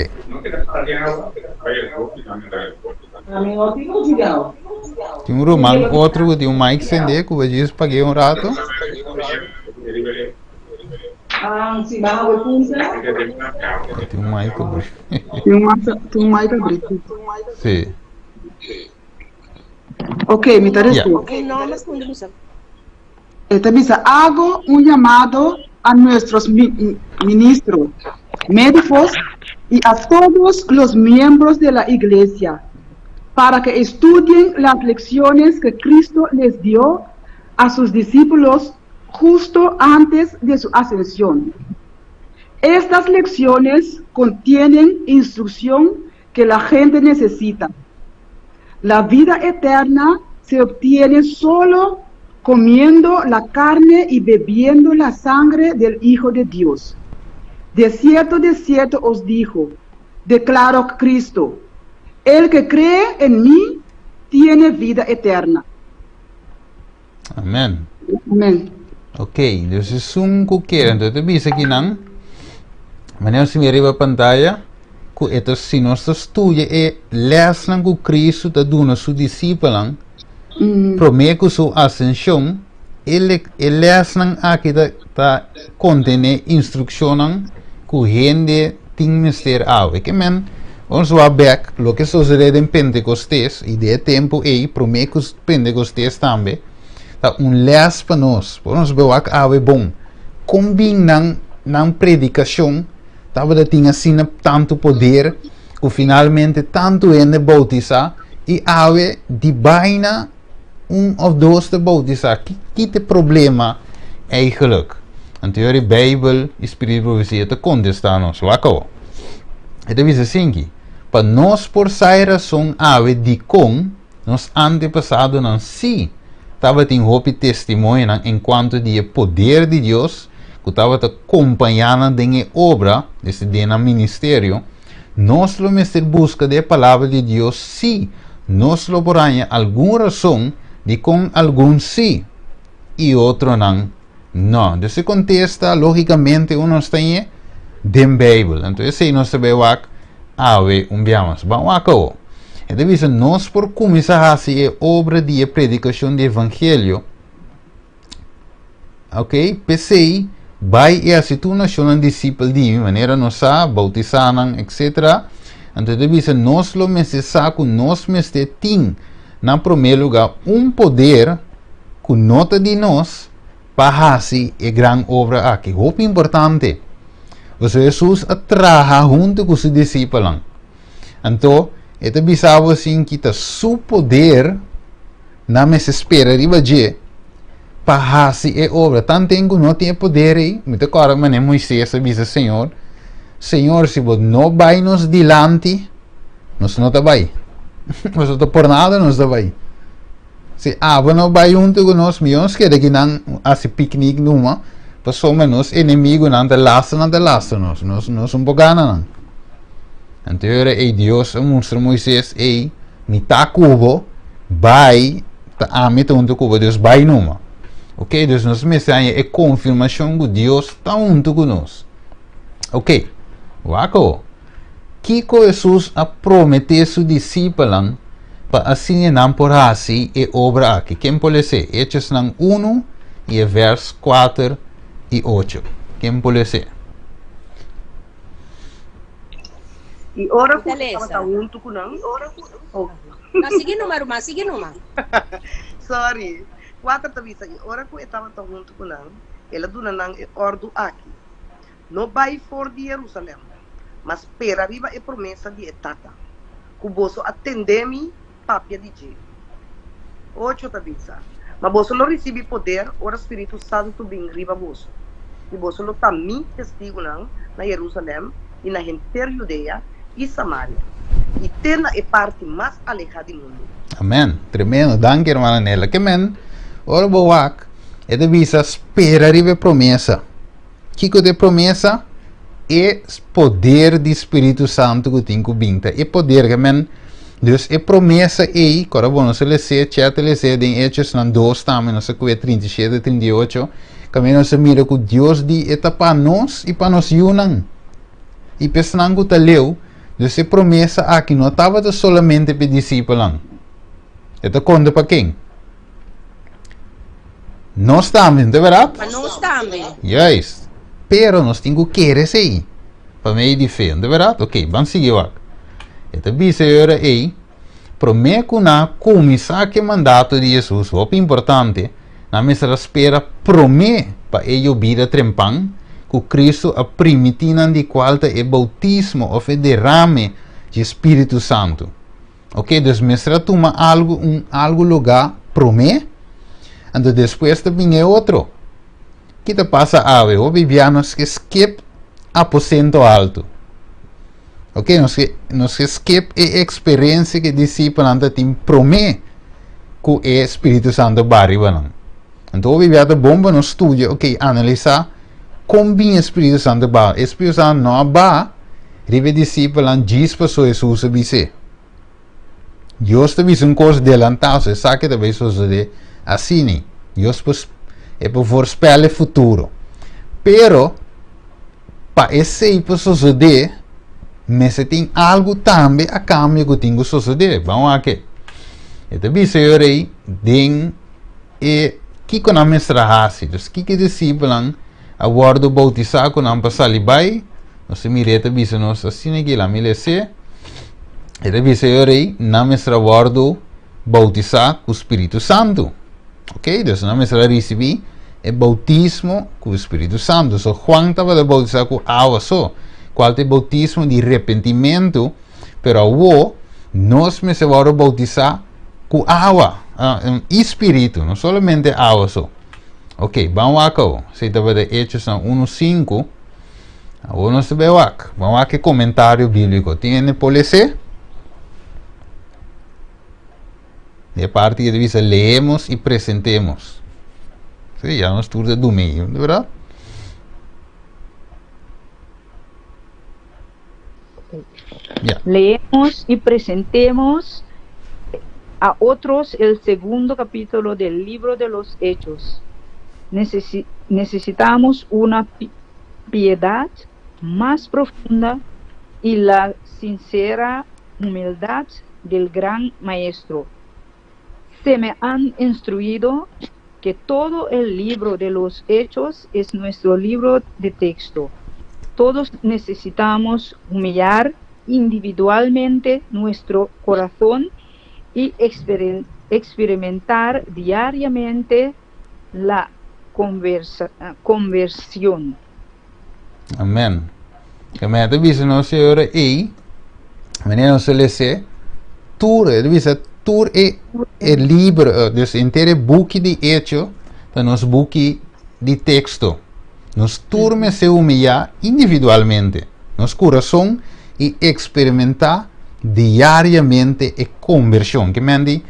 Tin un ruman otro ku tin un mic sende ku bo djis pag'é un rato. Tin un mic abrí. Tin un mic, tin un mic abrí. Sí. Ok, mi ta Yeah. responde. Un nomber ku bisa. E ta bisa, Hago un llamado a nuestros ministros, médicos y a todos los miembros de la iglesia para que estudien las lecciones que Cristo les dio a sus discípulos justo antes de su ascensión. Estas lecciones contienen instrucción que la gente necesita. La vida eterna se obtiene solo comiendo la carne y bebiendo la sangre del Hijo de Dios. De cierto, de cierto os dijo, declaró Cristo, el que cree en mí tiene vida eterna. Amen. Amen. Ok, dus esun ku kere, entonces te bisa ki nan, manera si mira riba pantalla, ku e ta si nos ta studia e lesnan ku Cristo ta duna su disipelnan, promé ku su ascension, e, le, e lesnan aki ta, ta kontené instrukshonnan ku hende tin mester awe. Ke men, ons wak bek loke sosodé den Pentekostes i den e tempu ei, promé ku Pentekostes tambe, ta un lès pa nos. Por nos be wak awe bon kon bin nan nan predikashon tabata tin asina tantu poder ku finalmente tantu hende boutisá i awe di baina un òf dos ta boutisá. Ki ki ta e problema eigenlijk? Anto yori Beibel i spiritu di profesia ta kontestá nos. Wak awor. E ta bisa asinki, Pa nos por sa e rason awe dikon nos antepasadonan sí tabatin hopi testimonionan enkuanto di e poder di Dios ku tabata kompañá nan den e obra, esta den nan ministerio, nos lo mester buska den e Palabra di Dios si nos lo por haña algun rason dikon algun sí i otronan No, dus e kontesta lógikamente uno sta ñe den Beibel. Anto esei nos ta bai wak awe un bia mas. Ban wak awo. E ta bisa nos por kuminsá hasi e obra di e predikashon di evangelio. Ok, p'esei bai i hasi tur nashonnan disipel di mi, manera nos sa, boutisá nan, etsetera. Anto e ta bisa nos lo mester sa ku nos mester tin na promé lugá un poder ku no ta di nos pa hasi e gran obra aki. Hopi importante. Pasobra Hesus a traha huntu ku su disipelnan. Anto, e ta bisa bo asin ki ta su poder nan mester spera riba dje pa hasi e obra. Tanten ku no tin e poder ei, mi ta kòrda manera Moises a bisa Señor, Señor, si bo no bai nos dilanti, nos no ta bai. Pasobra ta por nada nos ta bai. Si abo no bai huntu ku nos, mihó nos keda kinan hasi piknik numa, pasobra nos enemigunan ta lastra nan ta lastra nos, nos nos un por gana nan. Anto e ora ei Dios a mustra Moises, Ei, mi ta ku bo, bai, ta ami ta huntu ku bo, dus bai numa. Ok, dus nos mester haña e konfirmashon ku Dios ta huntu ku nos. Ok, wak awo. Kiko Hesus a prometé su disipelnan pa asina nan por hasi e obra aki? Ken por les'é? Hechosnan unu i e vèrs kuater i ocho. Ken por les'é? I ora Mi ku ta e tabata lesa. huntu ku nan, oh. No, sigui numa, ruman, sigui numa. Sorry. Kuater ta bisa, I ora ku e tabata huntu ku nan, el a duna nan e òrdu aki, No bai for di Jerusalèm, ma spera riba e promesa di e Tata, ku boso a tendé mi papia di dje. Ocho ta bisa, Ma boso lo risibí poder ora Spiritu Santu bin riba boso, i boso lo ta mi testigunan na Jerusalèm i na henter Judea i Samaria, i te na e parti mas alehá di mundu. Amen. Tremendo. Danki, hermana Nela. Ke men, ora bo wak, e ta bisa spera riba e promesa. Kiko ta e promesa? E poder di Spiritu Santu ku tin ku bin ta e poder ke men Dus e promesa ei, kora bo nos a les'é, Chet a les'é den Hechosnan dos tambe, nos a kue 37, 38, kaminda nos a mira ku Dios di e ta pa nos i pa nos yunan i pa esnan ku ta leu. Dus e promesa aki no tabata solamente pa e disipelnan, e ta konta pa ken? Nos tambe, no ta berdad? Pa nos tambe. Juist. Pero nos tin ku kere esei pa medio di fe, no ta berdad? Ok, ban sigui wak. E ta bisa e ora ei, promé ku nan a kuminsá ku e mandato di Hesus, hopi importante, nan mester a spera promé pa e yobida trempan ku Kristu a primití nan di kual ta e boutismo òf e derame dje Spiritu Santu. Ok, dus mester a tuma algu, un algu lugá promé, anto despues ta bin e otro. Ki ta pasa awe? Hopi bia nos ke skip aposento alto. Ok, nos ke, nos ke skip e eksperensia ku e disipelnan ta tin promé ku e Spiritu Santu ba riba nan. Anto hopi bia ta bon pa nos studia, ok, analisá kon bin e Spiritu Santu ba. E Spiritu Santu no a ba Riba e disipelnan djis pasó Hesus a bis'é, Dios ta bisa un kos delantá, so esaki ta bai sosodé asini. Dios por e por voorspel e futuro. Pero pa esei por sosodé, mester tin algu tambe a kambio ku tin ku sosodé. Ban wak e. E ta bisa e ora ei den e kiko nan mester a hasi. Dus kiko e disipelnan a wòrdu boutisá ku nan pa sali bai? Nos ta mira e ta bisa nos asina ki la mi les'é. E ta bisa e rei, nan mester a wòrdu boutisá ku Spiritu Santu. Ok, dus nan mester a risibí e boutismo ku Spiritu Santu. So Juan tabata boutisá ku awa so, kual ta e boutismo di repentimentu, pero awo nos mester wòrdu boutisá ku awa i spiritu, no solamente awa so. Ok, ban wak awo. Esei tabata Hechosnan unu sinku. Awor nos ta bai wak. Ban wak e komentario bíbliko. Tin hende por les'é? E parti ke ta bisa leemos i presentemos. Sí, ya nos tur ta dumí, di bèrdat? Ya. Leemos y presentemos a otros el segundo capítulo del libro de los Hechos. Necesitamos una piedad más profunda y la sincera humildad del gran Maestro. Se me han instruido que todo el libro de los Hechos es nuestro libro de texto. Todos necesitamos humillar individualmente nuestro corazón y experimentar diariamente la conversión. Amen. Amen. Ta bisa nos e ora ei, manera nos a lese, tur, e ta bisa tur e, e libro, eh, dus henter e buki di Hecho, ta nos buki di teksto. Nos tur mester humillá individualmente nos kurason i eksperimentá diariamente e kombershon. Ke men di,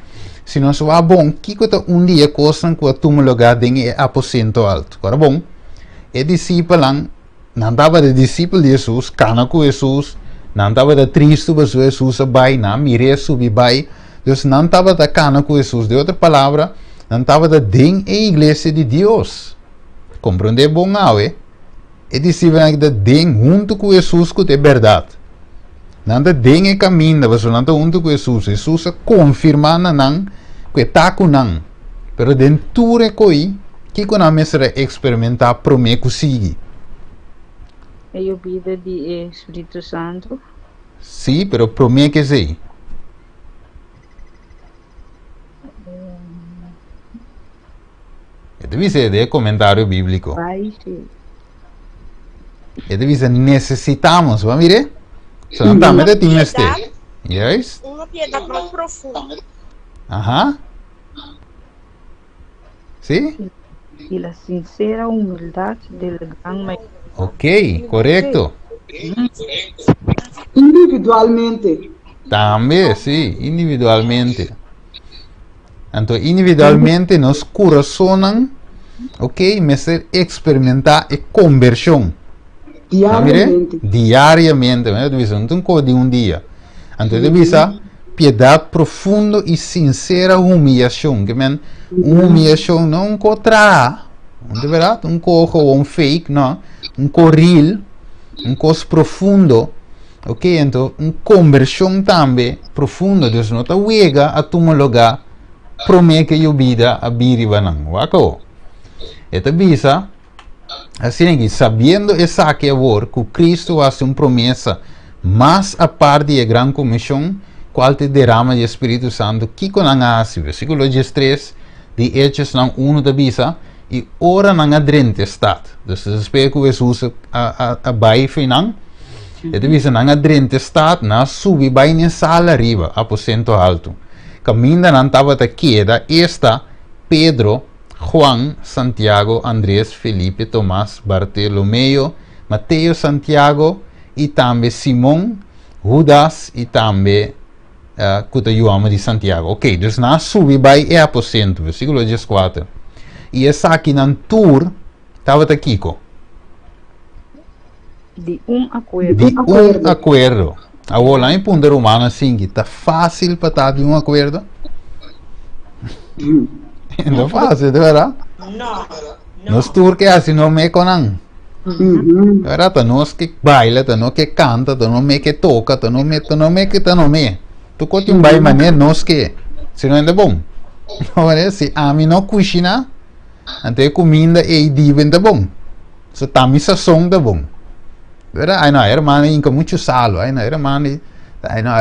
si nos wak bon, kiko ta un di e kosnan ku a tuma lugá den e aposento alto? Ora bon, e disipelnan, nan tabata disipel di Hesus, kana ku Hesus, nan tabata tristu pasobra Hesus a bai, nan a mir'é subi bai, dus nan tabata kana ku Hesus. Den otro palabra, nan tabata den e iglesia di Dios. Komprondé bon awe, e disipelnan aki ta den huntu ku Hesus ku ta e bèrdat. Nan ta den e kaminda pasobra nan ta huntu ku Hesus. Hesus a konfirmá na nan ku e ta ku nan. Pero den tur e koi, kiko nan mester a eksperimentá promé ku sigui? E yobida di e Spiritu Santu. Sí, pero promé ku esei. E ta bisa den e komentario bíbliko. E ta bisa nesesitamos. Bo a mira? So nan tambe ta tin mester. Juist. Una piedad mas profundo. Aha. Sí? Y la sincera humildad del gran maestro. Ok, correcto. Individualmente. Tambe, sí, individualmente. Anto individualmente nos kurasonnan, ok, mester eksperimentá e kombershon. Diariamente. Diariamente. Mira, bisa, no ta un kos di un dia. Anto e ta bisa piedat profundo i sinsera humiyashon. Ke men, un humiyashon no un kos traha, no ta bèrdat? Un kos gewoon fake, no. Un kos real, un kos profundo. Ok, anto un kombershon tambe profundo. Dus no ta wega a tuma lugá promé ke yobida a bin riba nan. Wak awo. E ta bisa asina aki, sabiendo esaki awor ku Kristu hasi un promesa mas apart di e gran komishon, kual ta e derama di e Spiritu Santu, kiko nan a hasi? Versíkulo diestres di Hechosnan unu ta bisa, I ora nan a drenta e stat, dus despues ku Hesus a bai for nan, e ta bisa nan a drenta e stat, nan a subi bai na e sala ariba, aposento altu, kaminda nan tabata keda, esta, Pedro, Juan, Santiago, Andres, Felipe, Tomas, Bartelomeo, Mateo, Santiago, i tambe Simon, Hudas, i tambe ku ta yu hòmber di Santiago. Ok, dus nan a subi bai e aposento, versíkulo dieskuater. I esakinan tur tabata kiko? Di un akuerdo. Di un akuerdo. Awor, laat mi puntra rumannan sinki, ta fásil pa ta di un akuerdo? No fásil, de bèrdat? No. Nos tur ke hasi nos mekonan. Verdad? Ta nos ke baila, ta nos ke kanta, ta nos me ke toka, ta nos me, ta nos me ke ta nos me. Tu ko tin bai manera nos ke. Si no ende bon. No si ami no kushina, anto e kuminda ei diben ta bon. So ta mi sazon ta bon. Verdad? Ai no, e hermano inka muchu salo. Ai no, e hermano, ai no,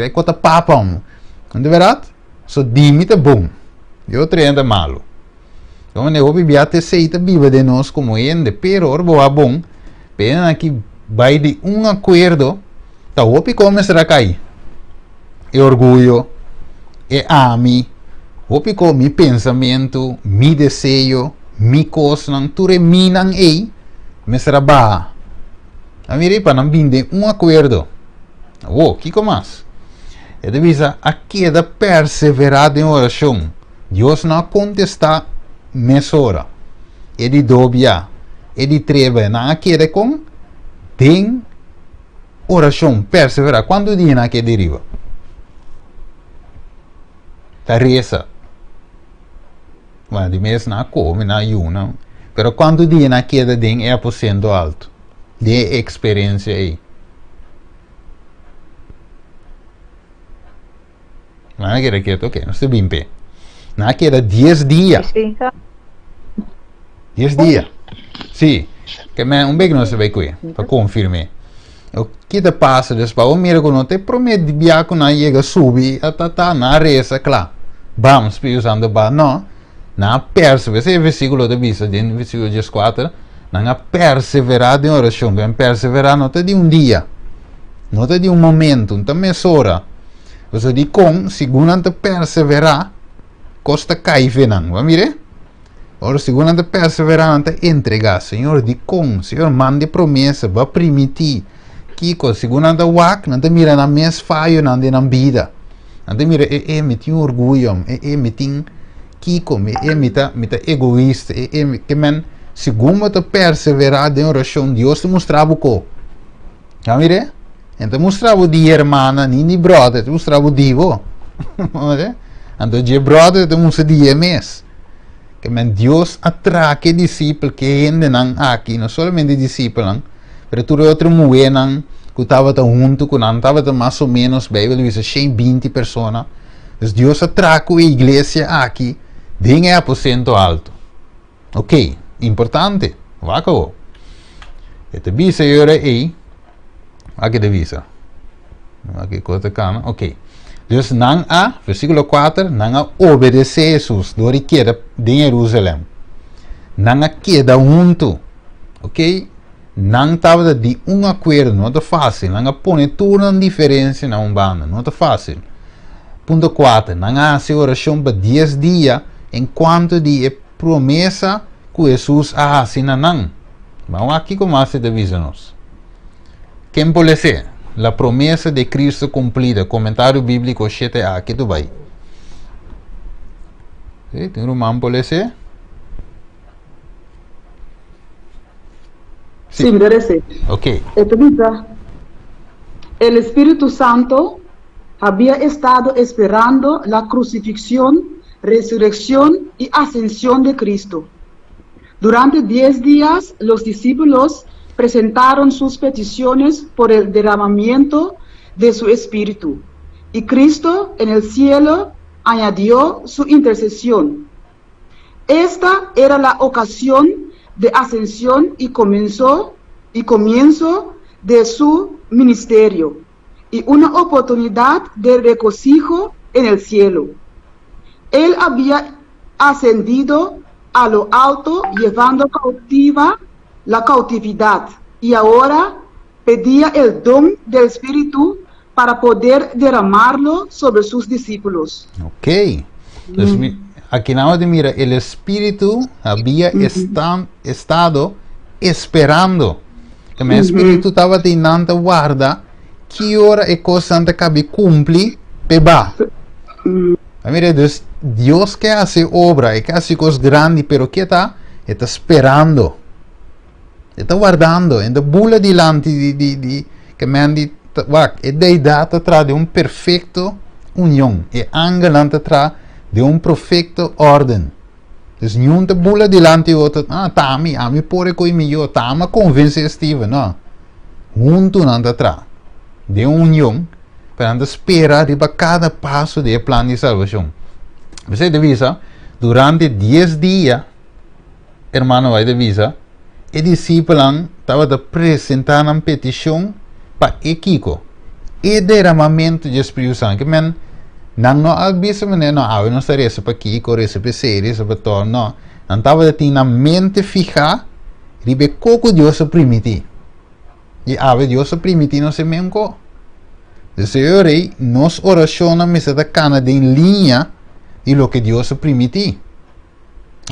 e kota papa. De verdad? So di mi ta bon. Di otro hende ta malo. Di manera hopi bia ta esei ta biba den nos komo hende, pero ora bo wak bon, p'e aki bai di un akuerdo, ta hopi kos mester a kai. E orguyo, e ami, hopi kos, mi pensamentu, mi deseo, Mi kosnan, tur e minan ei mester a baha. A mira ei pa nan bin den un akuerdo. Awor, kiko mas? E ta bisa, a keda perseverá den orashon. Dios no a kontestá mesora. E di dobia, e di trebe, nan a keda kon? Den orashon, perseverá. Kuantu dia nan a keda riba? Ta resa. Bueno, di mes nan a kome, nan a yuna. Pero kuantu dia nan a keda den e aposento alto? Den e eksperensia ei? Nan a keda ketu, ok, nos ta bin p'e. Nan a keda dies dia. Dies dia. Sí. Ke men un bek nos ta bai kue, pa konfirm'é. O ki ta pasa dus pa bo mira ku no ta e promé bia ku nan yega subi a ta ta nan a resa kla. Bam, Spiritu Santu ba. No. Nan a perseverá. Esei e versíkulo ta bisa den versíkulo dieskuater. Nan a perseverá den orashon. Ke men perseverá no ta di un dia. No ta di un momento. No ta mesora. Pasobra dikon segun nan ta perseverá, kos ta kai fe nan. Bo a mira? Ora segun nan ta perseverá, nan ta entregá. Señor, dikon? Señor, manda e promesa, bo a primití. Kiko? Segun nan ta wak, nan ta mira nan mes fayonan den nan bida. Nan ta mira, e, e, mi tin orguyo, e, e, mi tin kiko, mi, e, mi ta, mi ta egoista, e, e, mi, ke men, segun bo ta perseverá den orashon, Dios ta mustra bo ko. Ya mire, en ta mustra bo di hermana ni di brother, ta mustra bo di bo. Anto dje brother ta mustra di e mes. Ke men Dios a traha ke disipel, ke hendenan aki, no solamente disipelnan, pero tur e otro muhénan ku tabata huntu ku nan, tabata mas o menos, Beibel ta bisa, 120 persona. Dus Dios a traha ku e iglesia aki den e aposento alto. Ok, importante. Wak awo. E ta bisa e ora ei, wak e ta bisa. Wak e kos ta kana. Ok. Dus nan a, versíkulo 4, nan a obedesé Hesus dor di keda den Jerusalèm. Nan a keda huntu. Ok. Nan tabata di un akuerdo, no ta fásil. Nan a pone tur nan diferensia na un banda, no ta fásil. Punto 4, nan a hasi orashon pa dies dia en kuanto di e promesa ku Hesus a hasi na nan. Ban wak kiko mas e ta bisa nos. Ken por les'é? La promesa de Cristo cumplida, Komentario Bíbliko 7a, ke tu bai? Sí, tin ruman por les'é? Sí, mi ta les'é. Ok. E ta bisa, El Espíritu Santo había estado esperando la crucifixión, resurrección y ascensión de Cristo. Durante dies días los discípulos presentaron sus peticiones por el derramamiento de su Espíritu, y Cristo en el cielo añadió su intercesión. Esta era la ocasión de ascensión y comenzó y comienzo de su ministerio y una oportunidad de regocijo en el cielo. Él había ascendido a lo alto llevando cautiva la cautividad y ahora pedía el don del Espíritu para poder derramarlo sobre sus discípulos. Ok. Dus mi, aki nan ta mira el Espíritu había estan, estado esperando. Que mi Espíritu tabata y nan ta warda ki ora e cosnan ta cabi cumpli pe ba. A mira, dus Dios ke hace obra, e ke hace cos grandi, pero ke ta? E ta sperando. E ta wardando, e ta bula dilanti di, di, di, ke men di, wak, e deidad ta traha den un perfecto union. E angelnan ta traha den un perfecto orden. Dus niun ta bula dilanti otro, ah, ta ami, ami por e koe miyo, ta ami a konvensé Steven, no. Huntu nan ta traha den un union, pero nan ta spera riba kada paso di e plan di salbashon. P'esei ta bisa, durante dies dia, Hermano White a bisa, E disipelnan tabata presentá nan petishon pa e kiko? E deramamentu dje Spiritu Santu. Ke men, nan no a bisa manera, no, awe nos ta resa pa kiko, resa pa esei, resa pa tòl. No, nan tabata tin nan mente fihá riba e ko ku Dios a primití. I awe Dios a primití nos e mesun ko. Desde e ora ei, nos orashonnan mester ta kana den liña di loke Dios a primití.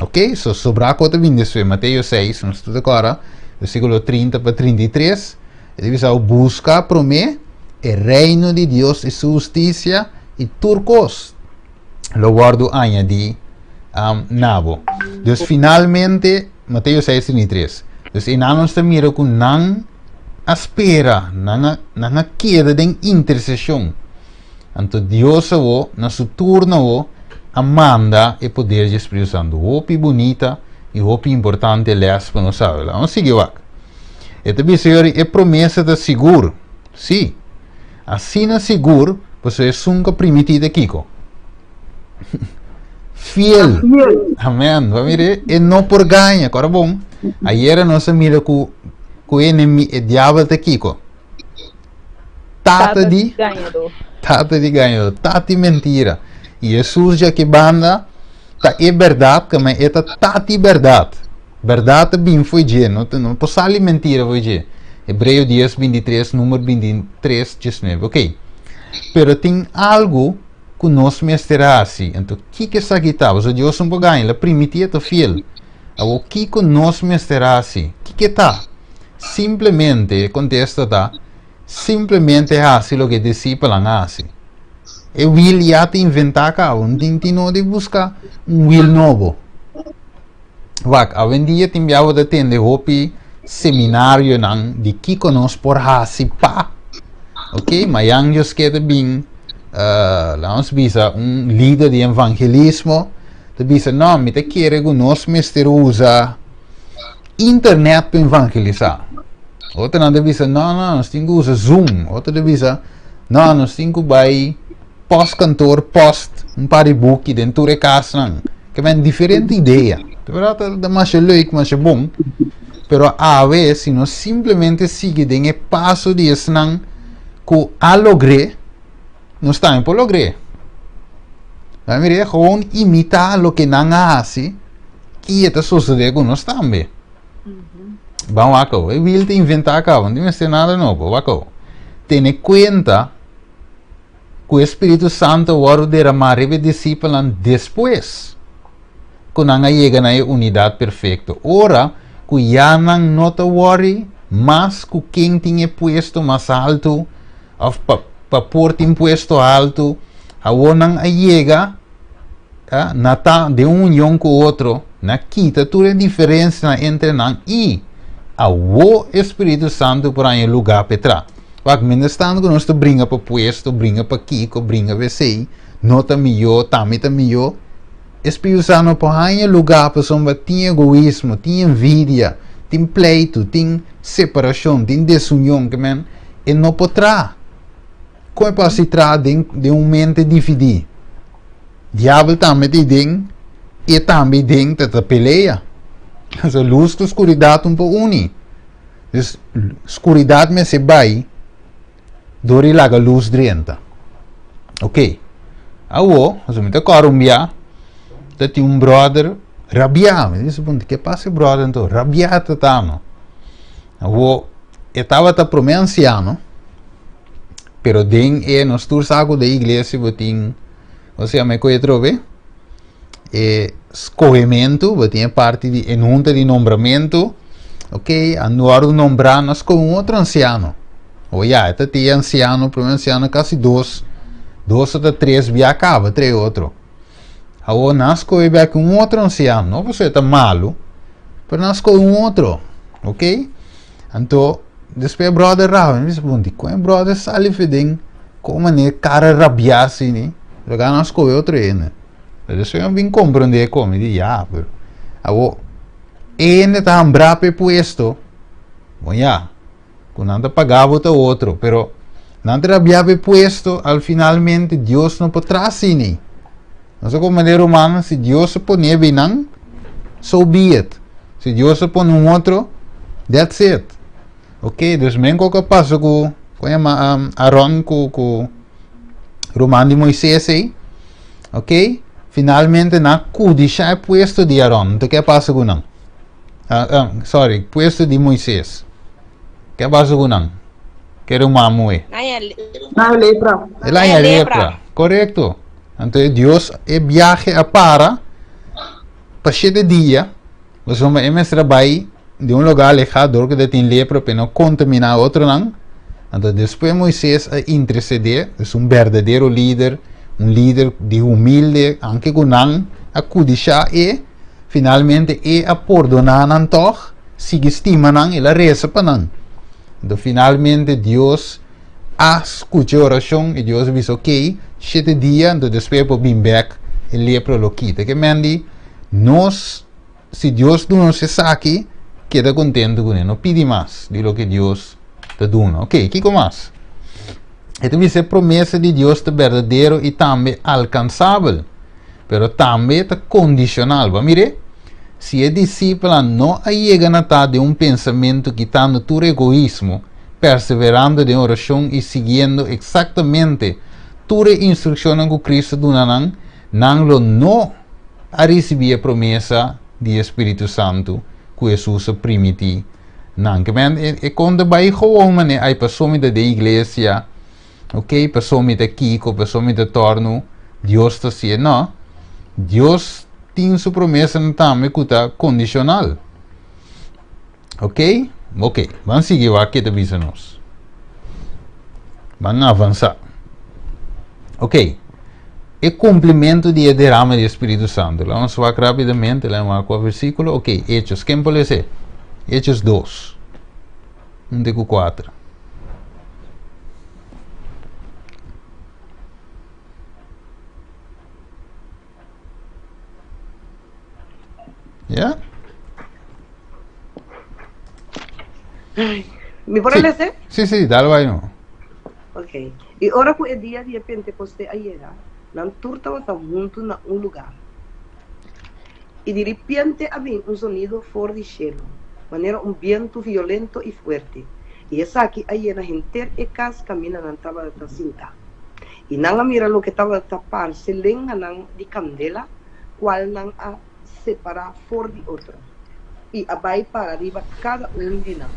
Ok, so sobrá ku ta bini despues. Mateo 6, nos tur ta kòrda, versíkulo 30 pa 33, e ta bisa, Buska promé e reino di Dios i su hustisia, i tur kos lo wòrdu añadí um, na bo. Dus finalmente, Mateo 6, 33. Dus einan nos ta mira ku nan a spera, nan a, nan a keda den interseshon. Anto Dios awo, na su turno awo, a manda e poder dje Spiritu Santu. Hopi bunita i hopi importante les pa nos sabe. Laga nos sigui wak. E ta bisa yori e promesa ta sigur. Sí. Asina sigur, pasobra esun ku a primití ta kiko? Fiel. Amen. Bo a mira, e no por gaña. Kòrda bon, ayera nos a mira ku ku e enemi, e diabel ta kiko? Tata di gañadó. Tata di gañadó, tata di mentira. I Hesus dje aki banda ta e bèrdat, kama e ta tata di bèrdat. Bèrdat ta bin fo'i dje, no ta no por sali mentira fo'i dje. Hebreo dies bintitres, numero bintitres, diesnuebe. Ok. Pero tin algu ku nos mester hasi. Anto kiko esaki ta? Pasobra Dios no por gaña, el a primiti e ta fiel. Awor kiko nos mester hasi? Kiko ta? Simplemente, e kontesta ta, simplemente hasi loke e disipelnan a hasi. E wiel ya ta inventá kaba, no tin tin nodi buska un wiel nobo. Wak, awendia tin bia bo ta tende hopi seminarionan di kiko nos por hasi pa. Ok, mayan Dios ke ta bin, uh, laat ons bisa, un lider di evangelismo, ta bisa, no, mi ta kere ku nos mester usa internet pa evangelisá. Otronan ta bisa, no, no, nos tin ku usa Zoom. Otro ta bisa, no, nos tin ku bai postkantoor, post un par di buki den tur e kasnan. Ke men diferente idea. De verdad, ta ta masha leuk, masha bon. Pero awe, si nos simplemente sigui den e paso di esnan ku a logr'é, nos tambe por logr'é. Nan mira, gewoon imitá loke nan a hasi i e ta sosodé ku nos tambe. Ban wak awo. E wiel ta inventá kaba, no tin mester nada nobo. Wak awo. Tene kuenta ku e Spiritu Santu a wòrdu deramá riba e disipelnan despues ku nan a yega na e unidat perfekto, ora ku ya nan no ta wòri mas ku ken tin e puesto mas haltu òf pa pa por tin puesto haltu. Awor nan a yega na ta den un union ku otro, na kita tur e diferensianan entre nan i awor e Spiritu Santu por haña lugá pa e tra. Wak, mientrastantu ku nos ta bringa pa puesto, bringa pa kiko, bringa pa esei, no ta mihó, tambe ta mihó, e Spiritu Santu no por haña lugá pasobra tin egoismo, tin envidia, tin pleitu, tin separashon, tin desunion, ke men e no por traha. Kon e por hasi traha den den un mente dividí? Diabel tambe ta den i e tambe den ta ta pelea. So lus ku skuridat un por uni. Dus skuridat mester bai dor di laga lus drenta. Ok. Awo, so mi ta kòrda un bia, ta tin un bròder rabiá. Mi dici, bon, ke pasa e bròder anto? Rabiá ta tano. Awo, e tabata promé ansiano, pero den e nos tur sa ku den iglesia bo tin, o sea, me koe atrobe, e skohementu, bo tin e parti di en hunta di nombramentu, ok, a wòrdu nombrá, nos skohe un otro ansiano. O ya, e ta tin e ansiano, promé ansiano kasi dos, dos ota tres bia kaba trae otro. Awor nan skohe bek un otro ansiano, no pasobra e ta malu, pero nan skohe un otro, ok? Anto, despues e brother rabia, mi bisa, bon, dikon e brother sali fedin ku un manera kara rabiá asina? Loke nan skohe otro hende. Pero despues mi bin komprendé kon, mi di, ya, pero awor e hende ta hambrá pa e puesto, bon ya. Ku nan ta paga bo ta otro, pero nan ta rabia pa e puesto, al finalmente Dios no por traha asini. Nos a komprende rumannan, si Dios a pone bi nan, so be it. Si Dios a pone un otro, that's it. Ok, dus men koko a pasa ku, kon yama, um, Aaron ku, ku ruman di Moises ei. Ok, finalmente nan a kudisha e puesto di Aaron. Anto ke a pasa ku nan? Ah, ah, sorry, puesto di Moisés. Ke pasa ku nan? Ke ruman muhé? Na lepra. El a lepra. Korekto. Anto Dios e biahe a para. pa shete dia, pasobra e mester a bai di un lugá alehá dor ku ta tin lepra pa e no kontaminá otronan. Anto despues Moises a intersedé, es un berdadero lider, un lider di humilde, anke ku nan a kudishá e, finalmente e a pordoná nan tòg, sigui stima nan, el a resa pa nan. Anto finalmente Dios a skucha e orashon i Dios a bisa, ok, shete dia, anto despues e por bin bèk, e lepra lo kita. Ke men di, nos, si Dios duna nos esaki, keda kontentu kuné, no pidi mas di loke Dios ta duna. Ok, kiko mas? E ta bisa e promesa di Dios ta berdadero i tambe alkansabel, pero tambe ta kondishonal. Bo a mir'é? Si e disipelnan no a yega na ta den un pensamentu kitando tur egoismo, perseverando den orashon i siguiendo eksaktamente tur e instrukshonnan ku Kristu a duna nan, nan lo no a risibí e promesa di e spiritu santu ku Hesus a primití nan. Ke men e kon ta bai gewoon manera ai paso mi ta den iglesia, ok, paso mi ta kiko, paso mi ta tòrnu, Dios ta hasié. No, Dios tin su promesanan tambe ku ta kondishonal. Ok, ok, ban sigui wak ke ta bisa nos. Ban avansá. Ok, e kumplimentu di e derame di e Spiritu Santu. Laga nos wak rápidamente, laga wak kua versíkulo. Ok, Hechos, ken por lese? Hechos 2, 1 te ku 4. Ja? Mi por Sí. lese? Sí, sí, dale bai no. Ok. I ora ku e dia di e Pentekoste a yega, nan tur tabata huntu na un lugá. I di ripiente a bin un zonido for di shelu, manera un bientu violento i fuerte, i esaki a yena henter e kas kaminda nan tabata sintá. I nan a mira loke tabata parse lenganan di kandela, kualnan a separá for di otro, i a bai para riba kada un di nan.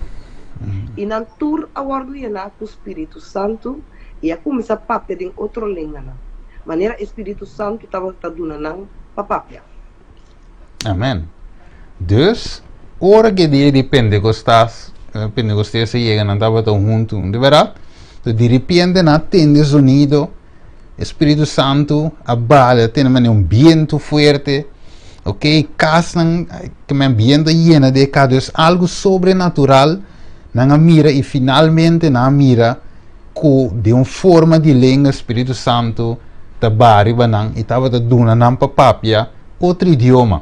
I nan tur a wòrdu yená ku Spiritu Santu i a kuminsá papia den otro lenganan, manera e Spiritu Santu tabata duna nan pa papia. Amen. Dus, ora ku e dia di Pentekostas, Pentekostes a yega, nan tabata huntu, di bèrdat? Di ripiente nan a tende zonido. E Spiritu Santu a bala, a tene manera un bientu fuerte, ok, kasnan ke men bientu a yena den e kas, dus algu sobrenatural nan a mira i finalmente nan a mira ku den un forma di lenga Spiritu Santu ta baha riba nan i tabata duna nan pa papia otro idioma.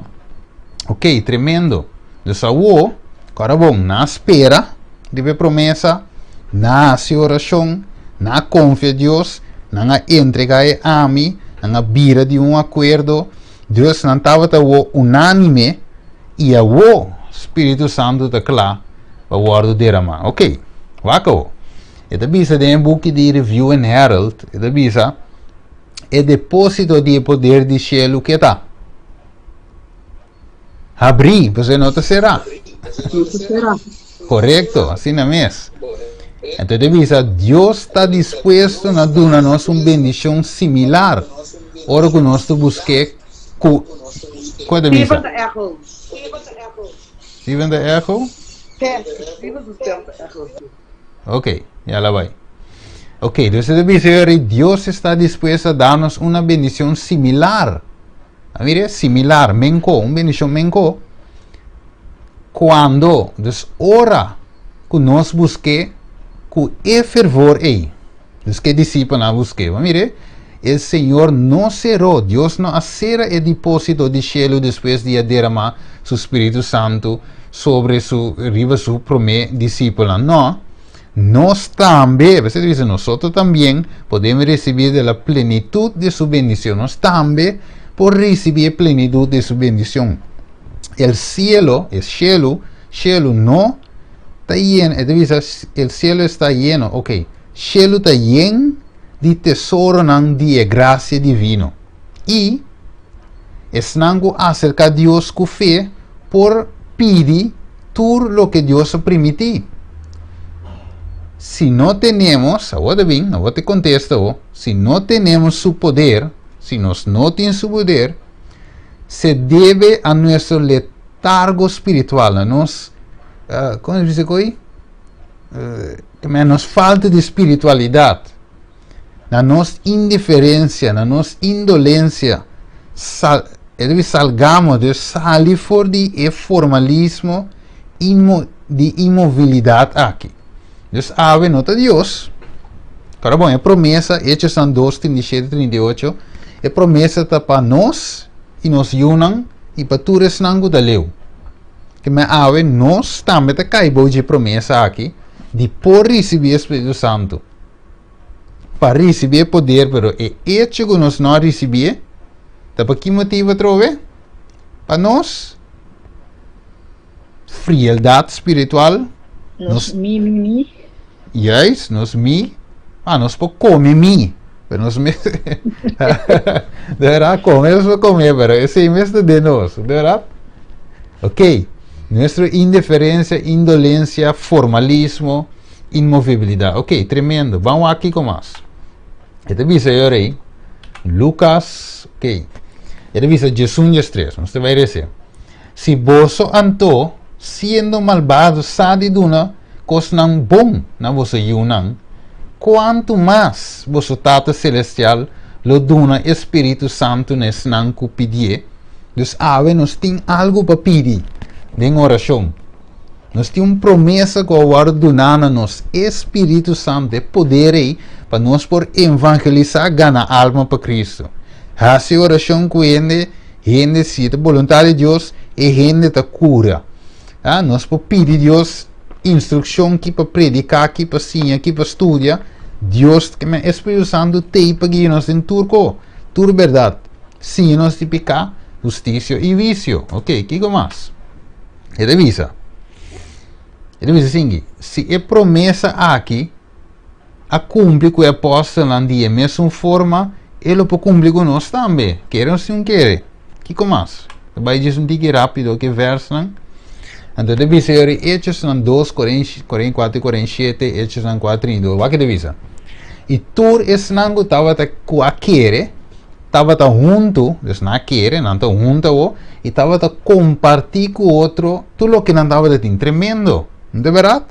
Ok, tremendo. Dus awo, kòrda bon, nan a spera riba e promesa, nan a hasi orashon, nan a konfia Dios, nan a entregá e ami, nan a bira di un akuerdo, dus nan tabata awo unánime i awo Spiritu Santu ta kla pa wòrdu deramá. Ok, wak awo. E ta bisa den e buki di Review and Herald, e ta bisa, E depósito di e poder di shelu ke ta? Habrí, pasobra no ta será. No ta será. Korekto, asina mes. Entonces te bisa, Dios ta dispuesto na duna nos un bendishon similar ora ku nos ta busk'é ku Kua ta bisa? Steven ta echo. Steven ta echo? Steven su stem ta echo. Ok, ya la bai. Ok, dus te bisa Dios está dispuesto a darnos una bendición similar. A mire, similar, menko, un bendishon menko. Kuando, dus ora ku nos busk'é ku e fervor ei, dus ku e disipelnan a busk'é, bo mire, e Señor no seró, Dios no a sera e dipósito di shelu despues di a deramá su Spiritu Santu sobre su, riba su promé disipelnan. No, Nos tambe, a veces dice, nosotros también podemos recibir de la plenitud de su bendición. Nos tambe por recibir plenitud de su bendición. El cielo, el cielo, cielo no está lleno, es el cielo está lleno, ok, cielo está lleno de tesoronan di e gracia divino. Y esnan ku acerca Dios ku fe por pidi tur loke Dios a primití. Si no tenemos, awor ta bin, awor te contesta awor, si no tenemos su poder, si nos no tin su poder, Se debe a nuestro letargo spiritual, na nos, uh, kon se bisa koi? Uh, nos falta di spiritualidat, na nos indiferensia, na nos indolensia, sal, e salgamos, dus sali for di e formalismo inmo, di inmobilidat aki. Dus awe no ta Dios. Pero bon, e promesa, Hechos 2, 37, 38, e promesa ta pa nos i nos yunan i pa tur esnan ku ta leu. Ke men awe nos tambe ta kai bou dje promesa aki di por risibí e Spiritu Santu. Pa risibí e poder, pero e echo ku nos no a risibié, ta pa ki motibu atrobe? Pa nos frieldat spiritual. Nos mi, mi, mi. Juist, nos mi. Ah, nos por come mi. Pero nos mes... de verdad, come nos por come, pero esey mes ta den nos. De verdad? Ok. Nuestro indiferencia, indolencia, formalismo, inmovibilidad. Ok, tremendo. Ban wak kiko mas. E ta bisa yo rei. Lucas, ok. E ta bisa 11 13. Nos ta bai rese. Si boso anto, siendo malbado, sa di duna kosnan bon na boso yunan, kuantu mas boso Tata Selestial lo duna e Spiritu Santu na esnan ku pidié? Dus awe nos tin algu pa pidi den orashon. Nos tin un promesa ku a wòrdu duná na nos, e Spiritu Santu, e poder ei pa nos por evangelisá, gana alma pa Kristu. Hasi orashon ku hende, hende si ta boluntat di Dios, e hende ta kura. Ah, nos por pidi Dios instrukshon ki pa prediká, ki pa siña, ki pa studia. Dios, ke men e Spiritu Santu t'ei pa guia nos den tur ko, tur bèrdat. Siña nos di piká, hustisio i huisio. Ok, kiko mas? E ta bisa, e ta bisa singi, si e promesa aki a kumpli ku e apòstelnan di e mesun forma, e lo por kumpli ku nos tambe. Kere o sin kere? Kiko mas? Ta bai djis un tiki rápido ku e vèrsnan. Anto e ta bisa yori Hechosnan 2, 44 i 47, Hechosnan 4, 32. Wak e ta bisa. I tur esnan ku tabata ku a kere, tabata huntu, dus nan a kere, nan ta huntu awo, i tabata kompartí ku otro tur loke nan tabata tin. Tremendo! No ta bèrdat?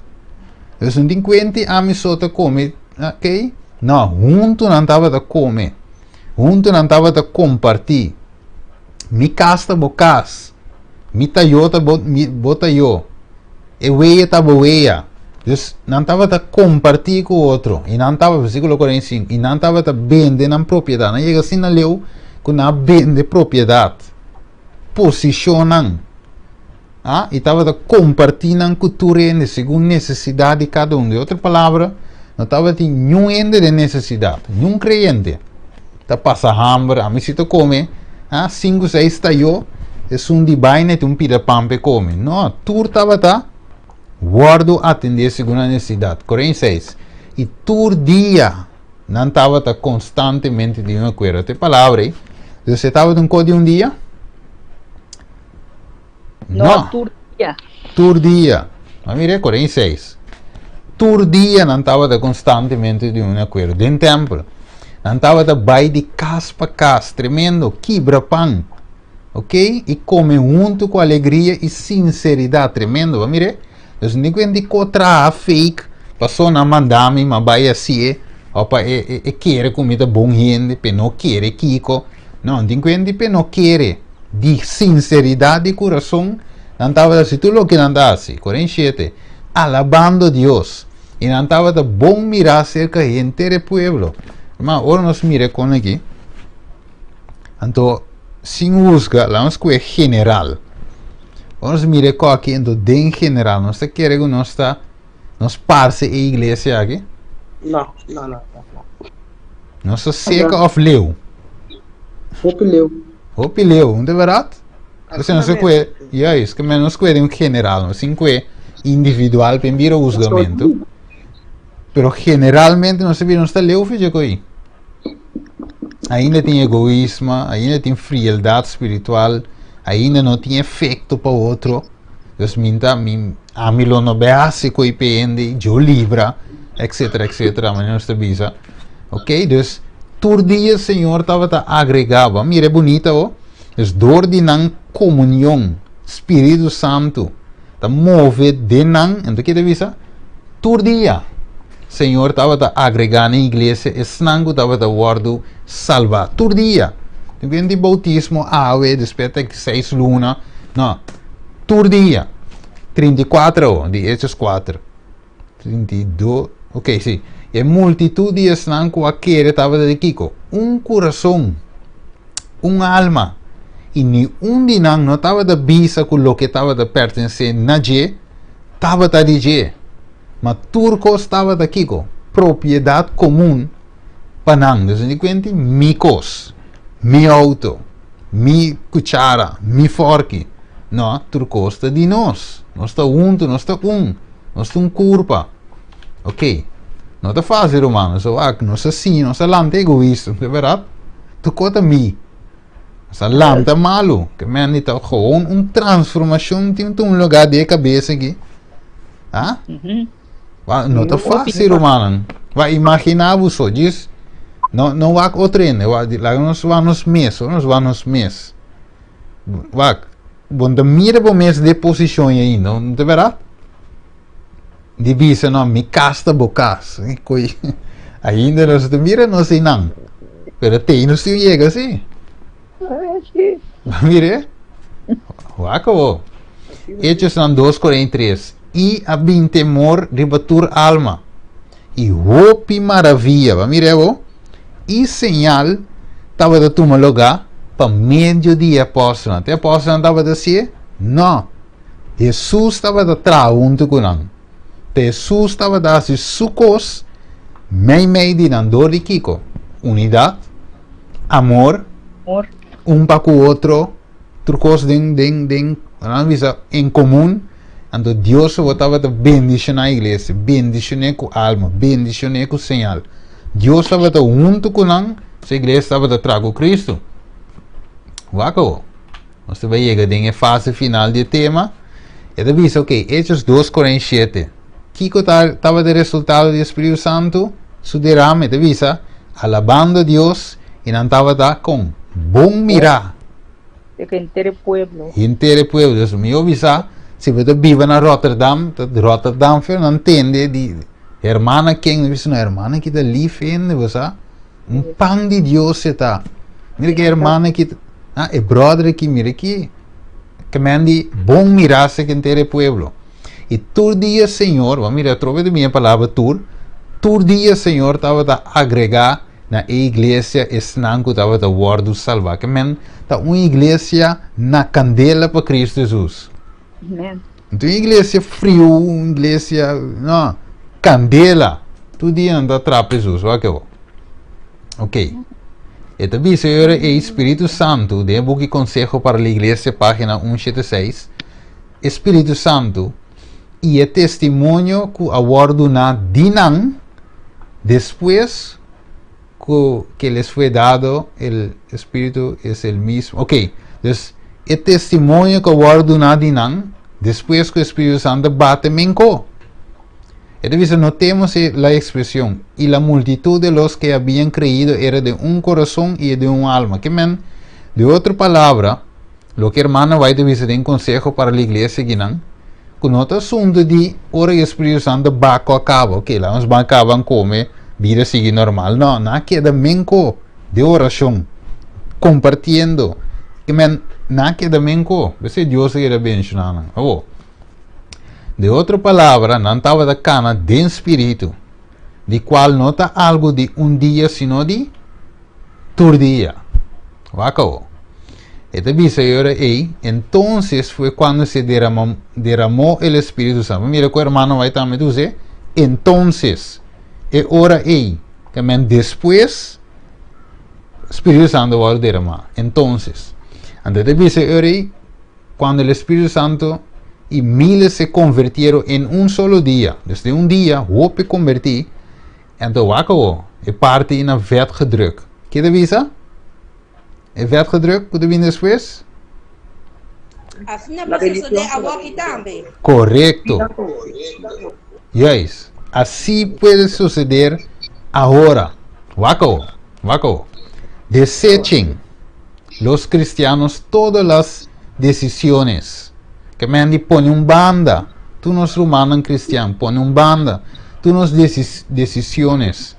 Dus no tin kuenti ami so ta kome, ok? No, huntu nan tabata kome. Huntu nan tabata kompartí. Mi kas ta bo kas. Mi tayó ta bo, mi, bo tayó. E weya ta bo weya. Dus nan tabata kompartí ku otro. I nan tabata, versíkulo 45, i nan tabata bende nan propiedat. Nan yega asina leu ku nan a bende propiedat, posishonnan. Ah, i tabata kompartí nan ku tur hende segun nesesidat di kada un. Di otro palabra, no tabatin niun hende den nesesidat, niun kreyente ta pasa hamber. Ami si ta kome, ah, sinku, seis tayó, esun di baina i tin un pida pan p'e kome. No, tur tabata wòrdu atendé segun nan nesesidat. 46, I tur dia nan tabata konstantemente di un akuerdo. Te palabra ei. Dus e tabata un kos di un dia? No, tur dia. Tur dia. Ma mira, 46. Tur dia nan tabata konstantemente di un akuerdo den tempel. Nan tabata bai di kas pa kas, tremendo, kibra pan. Ok? I kome huntu ku alegria i sinseridat, tremendo. Ba mira, dus ni ku di ko traha fake, paso nan manda mi, ma bai asie, o pa e, e, e kere ku mi ta bon hende, pe no kere kiko. No, tin ku hende pe no kere. Di sinseridat di kurason, nan tabata hasi tur loke nan ta hasi. 47, alabando Dios. I nan tabata bon mirá serka henter e pueblo. Hermano, ora nos mira e kon aki, anto sin husga, laga nos kue general. Ora nos mira e kon aki, anto den general, nos ta kere ku nos ta, nos parse e iglesia aki? No, no, no, no. Nos ta seka òf leu? Hopi leu. Hopi leu, no ta bèrdat? Osea nos ta kue, juist, ke men nos kue den general, no sin kue individual pa e bira husgamentu. Pero generalmente nos ta bira nos ta leu for dje koi. Ainda tin egoismo, ainda tin frieldat spiritual, ainda no tin efekto pa otro. Dus mi ta, mi, ami lo no be hasi koi pa e hende, djo libra, etcetera, etcetera, manera nos ta bisa. Ok, dus tur dia Señor tabata agregá. Bo a mira e bunita ho. Dus dor di nan komunion, Spiritu Santu ta move den nan, anto ke ta bisa? Tur dia Señor tabata agregá na iglesia esnan ku tabata wòrdu salbá. Tur dia. No bin di boutismo awe, despues ta seis luna. No. Tur dia. 34 awo, di Hechos 4. 32, ok, si. E multitut di esnan ku a kere tabata di kiko? Un kurason, un alma. I ni un di nan no tabata bisa ku loke tabata pertensé na dje tabata di dje, ma tur kos tabata kiko? Propiedat komun pa nan. Dus di kuenti mi kos, mi outo, mi kuchara, mi fòrki. No, tur kos ta di nos. Nos ta huntu, nos ta un. Nos ta un kurpa. Ok. No ta fásil, ruman. So, wak, nos a siña, nos a lanta egoista, no ta bèrdat? Tur kos ta mi. Nos a lanta malu. Ke men di ta gewoon un transformashon tin un lugá den e kabes aki. Ah? Wa, no ta fácil, rumannan. Wa, imaginá bo so, djis, no, no wak otro hende, wa, laga nos wak nos mes, so nos wak nos mes. Wak, bo no ta mira bo mes den e posishon ei ainda, no ta bèrdat? Di bisa, no, mi kas ta bo kas. Koi, ainda nos ta mira nos einan. Pero te nos tin yega si. Mire, wak awo. Hechosnan 2:43 I a bin temor riba tur alma, i hopi maravia, ba mira awo, i señal tabata tuma lugá pa medio di e apòstelnan. Te apòstelnan tabata hasié? No. Hesus tabata traha huntu ku nan. Te Hesus tabata hasi su kos meimei di nan dor di kiko? Unidat, amor, Amor. un pa ku otro, tur kos den den den nan bisa en komun. Anto Dios bo tabata bendishoná iglesia, bendishoné ku alma, bendishoné ku señal. Dios tabata huntu ku nan, su iglesia tabata traha ku Kristu. Wak awo. Nos ta bai yega den e fase final di e tema. E ta bisa, ok, Hechos 2:47. Kiko ta tabata e resultado di e Spiritu Santu su derame? E ta bisa, alabando Dios, i nan tabata kon? Bon mirá. De henter e pueblo. Henter e pueblo. Dus mi bisa, si bo ta biba na Rotterdam, ta Rotterdam fer nan tende di hermana ken, mi bisa, no, hermana ki ta lief hende, bo sa. Un pan di Dios e ta. Mira ki hermana ki, ah, e brother ki, mira ki, ke men di bon mirase ke enter e pueblo. I tur dia Señor, bo mira atrobe di mi e palabra tur, tur dia Señor tabata agregá na e iglesia esnan ku tabata wòrdu salbá. Ke men ta un iglesia na kandela pa Kristu Hesus. Amen. Enton un iglesia friu, un iglesia, no, kandela. Tur dia nan ta trapa Hesus, wak e bo. Ok. E ta bisa e ora ei Spiritu Santu, den e buki Consejo para la Iglesia, página 176, e Spiritu Santu i e testimonio ku a wòrdu duná di nan despues ku que les fue dado el Espíritu es el mismo. Ok, dus e testimonio ku a wòrdu duná di nan despues ku e Spiritu Santu bate menko. E ta bisa, notemos la expresión, y la multitud de los que habían creído era de un corazón y de un alma. Ke men, de otro palabra, loke hermana White ta bisa den Consejo para la Iglesia kinan, ku no ta asunto di ora e Spiritu Santo bako a kaba, ok, laga nos ban kaba kome, bida sigui normal. No, nan a keda menko den orashon, kompartiendo. Ke men, nan a keda menko. P'esei Dios a keda benshoná nan. Awor. De otro palabra, nan tabata kana den spiritu, di kual no ta algu di un dia sino di tur dia. Wak awo. E ta bisa e ora ei, entonces fue cuando se derramó, derramó el Espíritu Santo. Mira ku hermano bai tambe ta us'é, entonces, e ora ei, ta men despues, Spiritu Santo wòrdu derramá. Entonces. Anto e ta bisa e ora ei, Cuando el Espíritu Santo y miles se convirtieron en un solo dia. Dus den un dia, hopi convertí. Anto wak awo, e parti na vetgedruk. Ke ta bisa? E vetgedruk ku ta bini despues? Asina por sosodé awoki tambe. Korekto. Juist. Así puede suceder ahora. Wak awo, wak awo. Desechen. los cristianos todas las decisiones. Ke men di pone un banda, tur nos rumannan cristian, pone un banda tur nos decisiones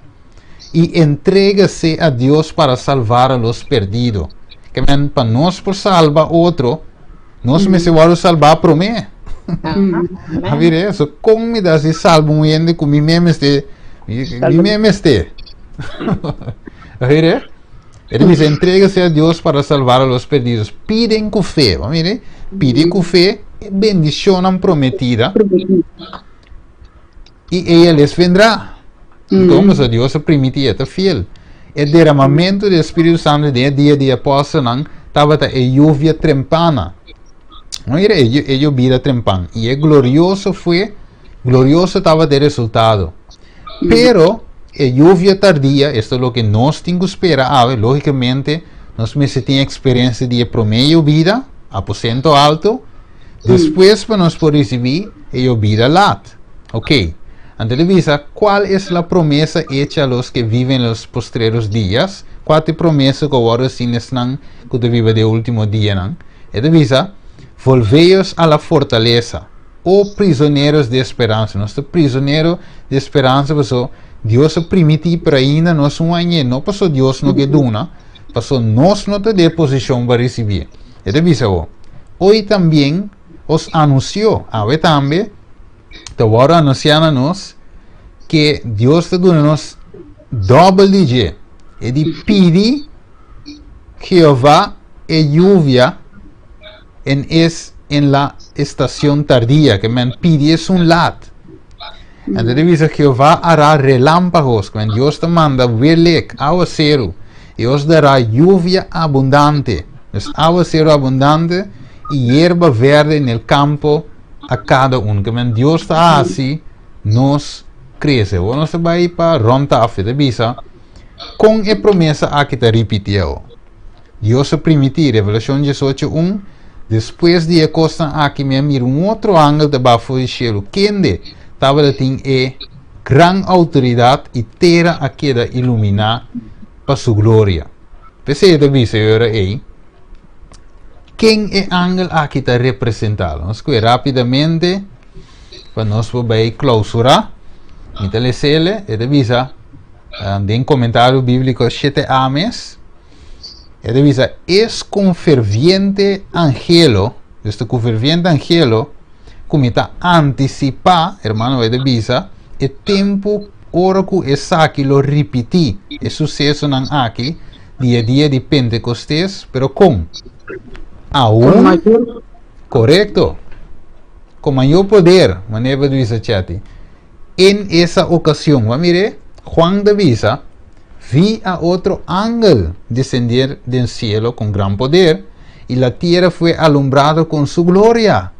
y entregase a Dios para salvar a los perdidos. Ke men pa nos por salba otro, nos mester wòrdu salbá promé. A mira eso, kon mi ta hasi salba un hende ku mi mes mester, mi mes mester. A mira, e ta bisa entregase a Dios para salvar a los perdidos. Piden ku fe, a mira, pidi ku fe e bendishonnan prometida i ella les vendrá. Enton, pasobra Dios a primiti, e ta fiel. E deramamentu di e Spiritu Santu den e dia di e apòstelnan tabata e yuvia trempana. Mira, e, e yobida trempan. I e glorioso fue, glorioso tabata e resultado. Pero, e yuvia tardia, esto loke nos tin ku spera awe, lógikamente, nos mester tin eksperensia di e promé yobida, aposento alto, despues pa nos por risibí e yobida lat. Ok. Anto el bisa, Cuál es la promesa hecha a los que viven en los postreros días? Kua ta e promesa ku a wòrdu hasi na esnan ku ta biba den e último dianan? E ta bisa, Volveos a la fortaleza, oh prisoneros de esperanza. Nos ta prisonero di speransa pasobra Dios a primití, pero ainda nos no hañ'é. No pasobra Dios no ke duna, pasobra nos no ta den e posishon pa risibié. E ta bisa bo, Hoy también os anunció, awe tambe, ta wòrdu anunsiá na nos ke Dios ta duna nos dòbel di dje. E di pidi Jehová e yuvia en es en la estacion tardia, ke men pidi esun lat. Anto ta bisa Jehová hará relámpagos, ke men Dios ta manda welek, awaseru, i os dará yuvia abundante. Dus awaseru abundante i yerba verde en el campo a kada un. Ke men Dios ta hasi nos krese. Awor nos ta bai pa rònt tafel. Ta bisa kon e promesa aki ta ripití awor. Dios a primití, Revelashon 18, un, Despues di e kosnan aki mi a mira un otro angel ta baha for di shelu, kende tabata tin e gran outoridat i tera a keda iluminá pa su gloria. P'esei e ta bisa e ora ei, Ken e angel aki ta representá? Nos kue rápidamente pa nos por bai klausurá. Mi ta lesele, e ta bisa den komentario bíbliko 7a mes. E ta bisa, Es con ferviente angelo, dus ta ku ferviente angelo, ku mi ta antisipá, hermano e ta bisa, e tempu ora ku esaki lo ripití, e susesonan aki, di e dia di Pentecostés, pero con? Aún, correcto, con mayor poder, manera bo bisa Chetty, en esa ocasión, bo mire, Juan ta bisa, vi a otro ángel descender den cielo con gran poder, y la tierra fue alumbrada con su gloria.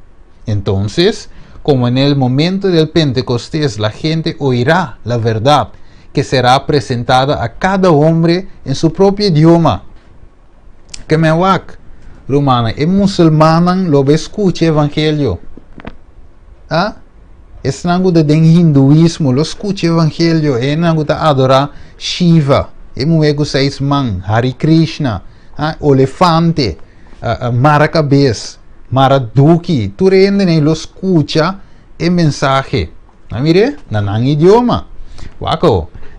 Entonces, como en el momento del Pentecostés la gente oirá la verdad que será presentada a cada hombre en su propio idioma. Ke men wak, rumannan, e musulmannan lo be skucha evangelio. Ah? Esnan ku ta den hinduismo lo skucha evangelio, esnan ku ta adorá Shiva, e muhé ku seis man, Hari Krishna, ah, olefante, uh, uh, mara kabes, mara duki, tur hende lo skucha e mensahe. A mire, na nan idioma. Wak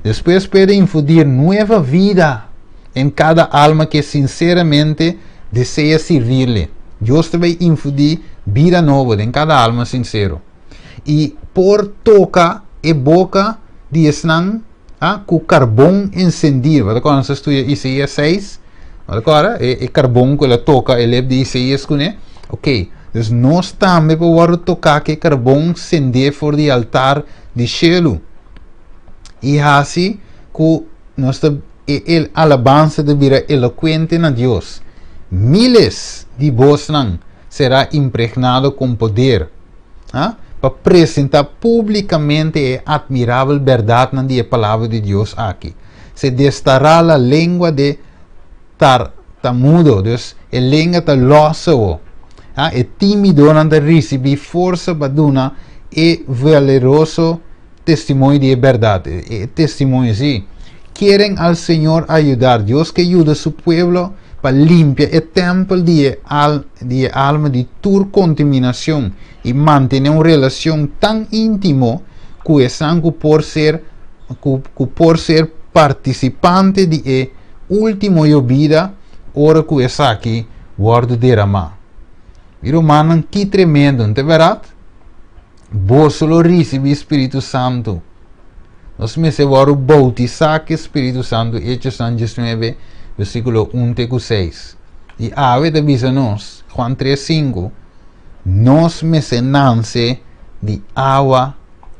Después puede infundir nueva vida en cada alma que sinceramente desea servirle. Dios ta bai infundí bida nobo den kada alma sinsero. I por toka e boka di esnan ah, ku karbon ensendí. Bo ta kòrda nos a studia Isaías 6? Bo ta kòrda? E, e karbon ku el a toka e lep di Isaías kuné? Ok. Dus nos tambe por wòrdu toká ku e karbon sendé for di altar di shelu i hasi ku nos ta e el alabansa ta bira elokuente na Dios. Miles di bosnan será impregnado kon poder, ha, pa presentá públikamente e admirabel bèrdatnan di e Palabra di Dios aki. Se destará la lengua de tartamudo, dus e lenga ta lòs awo. Ha, e tímidonan ta risibí forsa pa duna e valeroso testimonio di e bèrdat. E testimonio, sí. Kieren al Señor ayudar. Dios ke yuda su pueblo. Pa limpia e tempel di e al di e alma di tur contaminacion y mantene un relacion tan intimo cu esnan cu por ser cu cu por ser participante di e ultimo yobida ora cu esaki wordo derama. Mi rumannan ki tremendo, no ta berat? Boso lo ricibi Spiritu Santo. Nos mester wòrdu boutisá ku e Spiritu Santu, Hechosnan 19, versíkulo 1 te ku 6. I awe ta bisa nos, Juan 3, 5, nos mester nanse di awa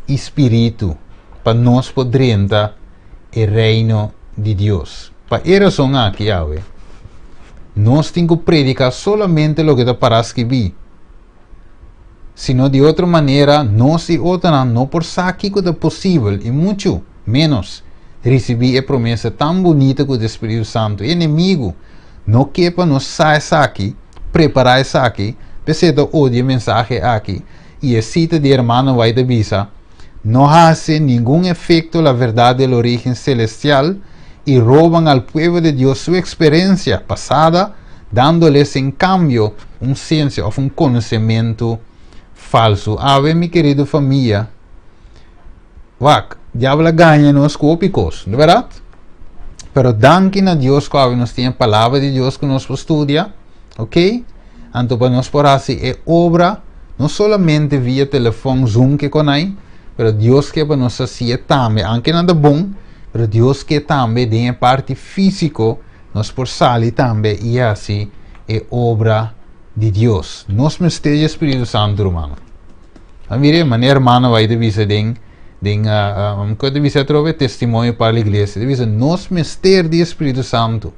i Spiritu pa nos por drenta e Reino di Dios. Pa e rason aki awe, nos tin ku prediká solamente loke ta pará skibí. Sino di otro manera nos i otronan no por sa kiko ta posibel i muchu ménos risibí e promesa tan bunita ku ta Spiritu Santu. E enemigu no ke pa nos sa esaki, prepará esaki, p'esei e ta odia e mensahe aki i e sita di hermano White ta bisa, No hasi ningun efekto la verdad del origen celestial i roban al pueblo de Dios su eksperensia pasada, dándoles en kambio un siensia òf un konosementu falsu. Awe, mi kerido famia, wak, diabel a gaña nos ku hopi kos, no bèrdat? Pero danki na Dios ku awe nos tin e Palabra di Dios ku nos por studia, ok? Anto pa nos por hasi e obra, no solamente via telefòn, Zoom ke konai, pero Dios ke pa nos hasié tambe, anke nan ta bon, pero Dios ke tambe den e parti físiko, Nos por sali tambe i hasi e obra di Dios. Nos mester di e Spiritu Santu, rumannan. A mira e manera hermano bai ta bisa den den uh, um, ta bisa atrobe testimonio para la iglesia. Ta bisa nos mester di e Spiritu Santu.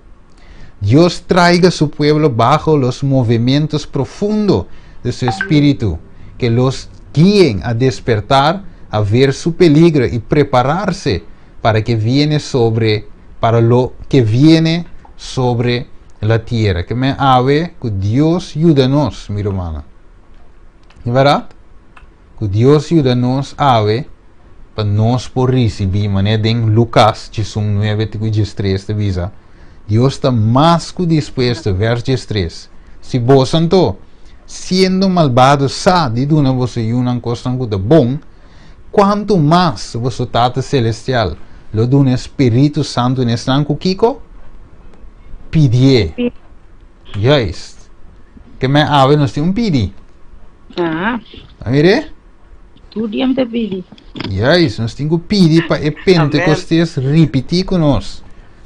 Dios traiga su pueblo bajo los movimientos profundos de su espíritu, que los guíen a despertar, a ver su peligro y prepararse para que viene sobre para lo que viene sobre la tierra. Ke men awe ku Dios yuda nos, mi rumannan. Di bèrdat? Ku Dios yuda nos awe pa nos por risibí, manera den Lukas 19 te ku 13 ta bisa, Dios ta mas ku dispuesto, vers 13, si boso anto, siendo malbado sa di duna boso yunan kosnan ku ta bon, Kuantu mas boso Tata Selestial lo duna e Spiritu Santu na esnan ku kiko? Pidié. Juist. Ke men awe nos tin un pidi. Ah. A mir'é? Tur dia mi ta pidi. Juist, nos tin ku pidi pa e Pentekostes ripití ku nos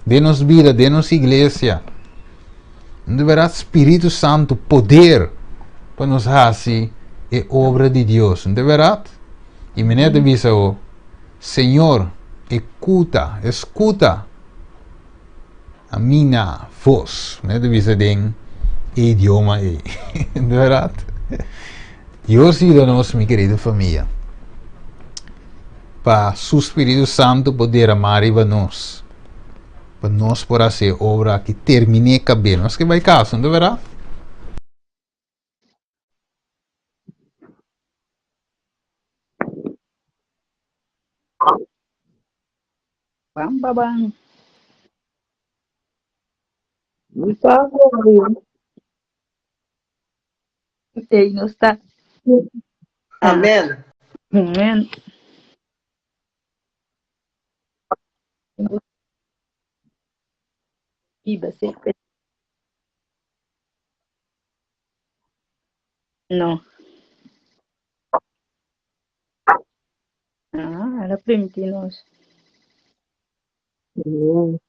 den nos bida, den nos iglesia. Di bèrdat Spiritu Santu poder pa nos hasi e obra di Dios. Di bèrdat? I mi neta bisa bo, Señor, ekuta, eskuta a mi na vos. Mi neta bisa den e idioma ei. Di bèrdat? Dios yuda nos, mi kerido famia, pa su Spiritu Santu por derama riba nos. Pa nos por hasi e obra aki terminé kab'é. Nos ke bai kas, no ta bèrdat? Bam ba bam. Mi ta gloria. Ei nos ta. Amen. Amen. Biba semper. No. Ah, el a primiti nos. Amen.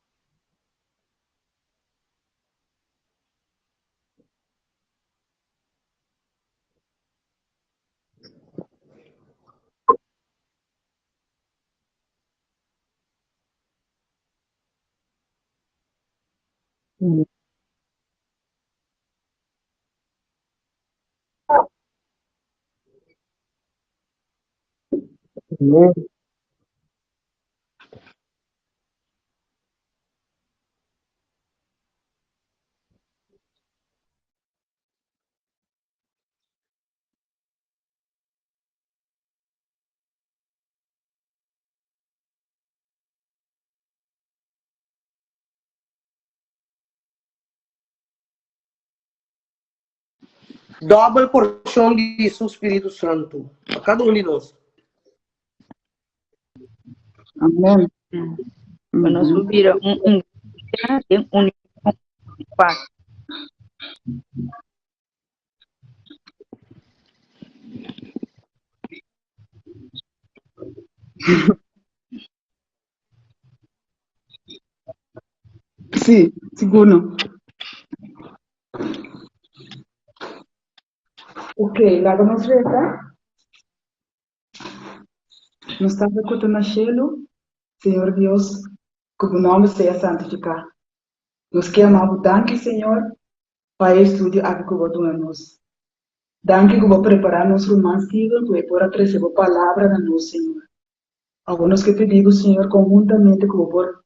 Amen. Dòbel porshon di su Spiritu Santu pa kada un di nos. Amen. Pa nos por bira un un den union pas. Sí, sigur no. Ok, laga nos resa. Nos Tata ku ta na shelu, Señor Dios, ku bo nòmber sea santifiká. Nos ke ama bo danki, Señor, pa e estudio aki ku bo a duna nos. Danki ku bo a prepará nos ruman Steven ku e por a trese bo palabra na nos, Señor. Awor nos ke pidi bo, Señor, konhuntamente ku bo por,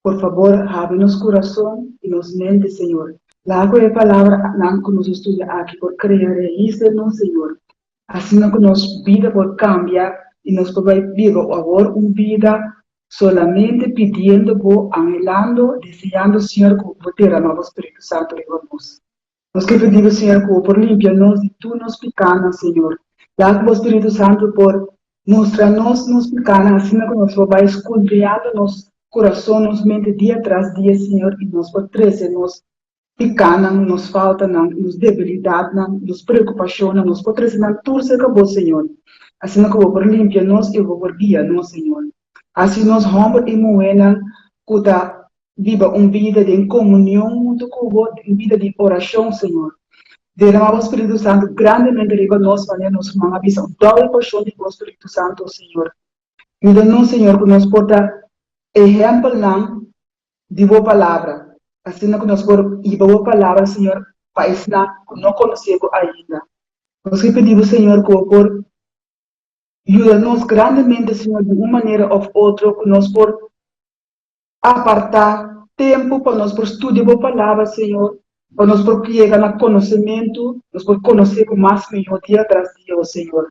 por fabor, habri nos kurason i nos mente, Señor. Laga ku e palabranan ku nos a studia aki por krea rais den nos, Señor, asina ku nos bida por kambia i nos por bai biba awor un bida solamente pidiendo bo, anhelando, deseando, Señor, ku bo derama bo Spiritu Santu riba nos. Nos ke pidi bo, Señor, ku bo por limpia nos di tur nos pikánan, Señor. Laga ku bo Spiritu Santu por mustra nos nos pikánan asina ku nos por bai skudriando nos kurason, nos mente dia tras dia, Señor, i nos por trese nos pikánan, nos faltanan, nos debilidatnan, nos preokupashonnan, nos por trese nan tur serka bo, Señor, asina ku bo por limpia nos i bo por guia nos, Señor. Hasi nos hòmber i muhénan ku ta biba un bida den komunion huntu ku bo, un bida di orashon, Señor. Derama bo Spiritu Santu grandemente riba nos manera nos ruman a bisa un dòbel porshon di bo Spiritu Santu, Señor. Yuda nos, Señor, ku nos por ta ehèmpelnan di bo Palabra, asina ku nos por hiba bo Palabra, Señor, pa esnan ku no konosé bo ainda. Nos ke pidi bo, Señor, ku bo por yuda nos grandemente, Señor, di un manera òf otro ku nos por Apartá tempu pa nos por studia bo Palabra, Señor, pa nos por yega na konosementu, nos por konosé bo mas mihó dia tras dia, o Señor.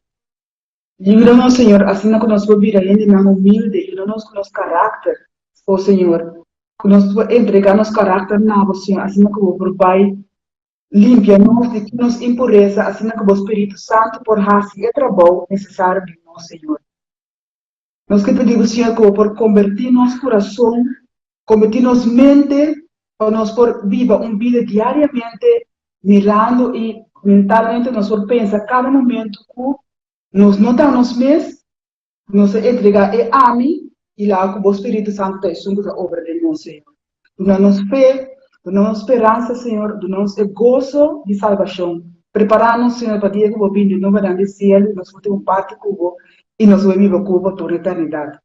Yuda nos, Señor, asina ku nos por bira hendenan humilde, yuda nos ku nos karakter, o Señor, ku nos por entregá nos karakter na bo, Señor, asina ku bo por bai limpia nos di tur nos impuresa, asina ku bo Spiritu Santu por hasi e trabou nesesario den nos, Señor. Nos ke pidi bo, Señor, ku bo por kombertí nos kurason, kombertí nos mente, pa nos por biba un bida diariamente mirando i mentalmente nos por pensa kada momento ku nos no ta nos mes, nos a entregá e ami i laga ku bo Spiritu Santu ta esun ku ta obra den nos, Señor. Duna nos fe, duna nos speransa, Señor, duna nos e goso di salbashon. Prepará nos, Señor, pa dia ku bo bini di nobo nan di sielu i nos por tin un parti ku bo i nos por biba ku bo pa tur eternidat.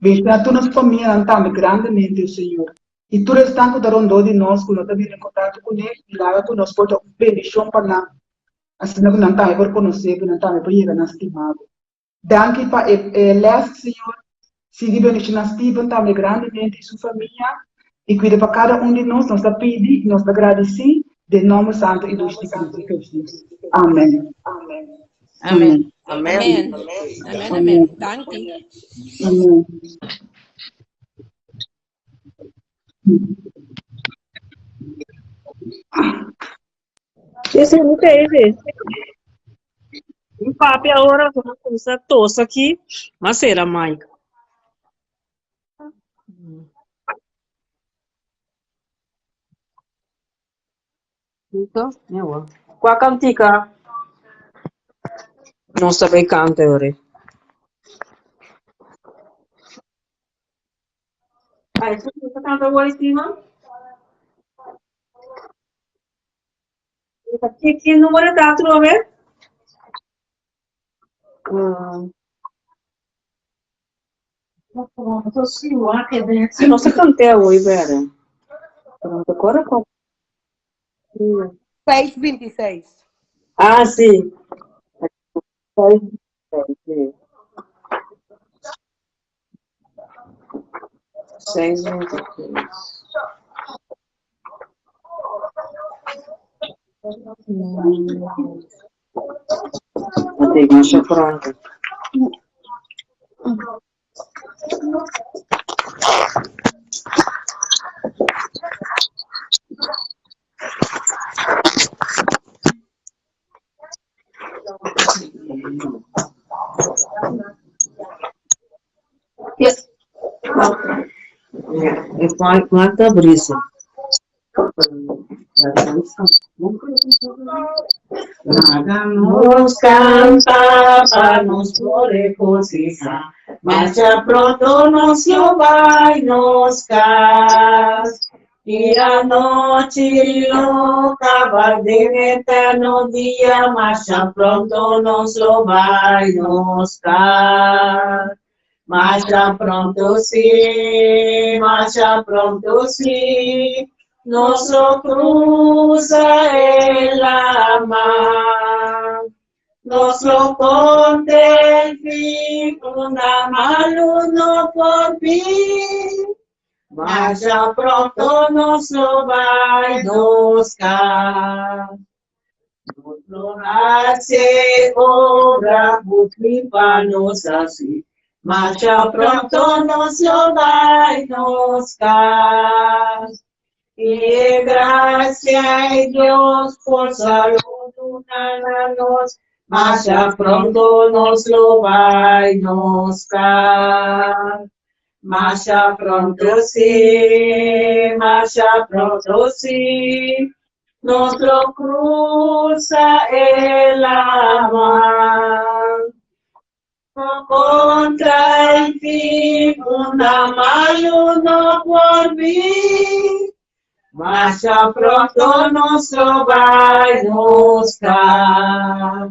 Benshoná tur nos famianan tambe grandemente, o Señor, i tur esnan ku ta rondó di nos ku no ta bini en kontakto kuné, i laga ku nos por ta un bendishon pa nan, asina ku nan tambe por konosé bo i nan tambe por yega na stima bo. Danki pa e les, Señor. Sigui bendiciona Steven tambe grandemente y su famia y cuida pa cada un di nos. Nos ta pidi y nos ta gradici den nomber santo y dushi di Cristo Jesus. Amen. Amen. Amen. Amen. Amen, amen. Danki. Amen. Sí, sí, mi te dice. Mi papi ahora como kusa tos aquí, mas era Mike. Listo? Ewa. Kwa kantika? No sabe canta ahora. Ay, ¿tú canta ahora, Steven? Ki, ki número ta atrobe? Si no se canté hoy, bere. Pero no te acuerdo cuál. 626. Ah, sí. Sí. 626. Ok, masha pronto. Cuánta brisa. Nos canta pa nos por regocijar. Masha pronto nos lo bai nos cas. Y anochi lo caba den eterno dia, masha pronto nos lo bai nos cas. Masha pronto si, masha pronto si, nos lo cruza el mar. Nos lo contra el fin, una malo no por fin. Masha pronto nos lo bai nos cas. Nos lo hace obra pa nos así. Masha pronto nos lo bai nos cas. Y gracia a Dios por salud nos. Masha pronto nos lo bai nos cas. Masha pronto sí, masha pronto sí, nos lo cruza el amor. Contra el fin, una malo no por mí. Masha pronto nos lo va a buscar.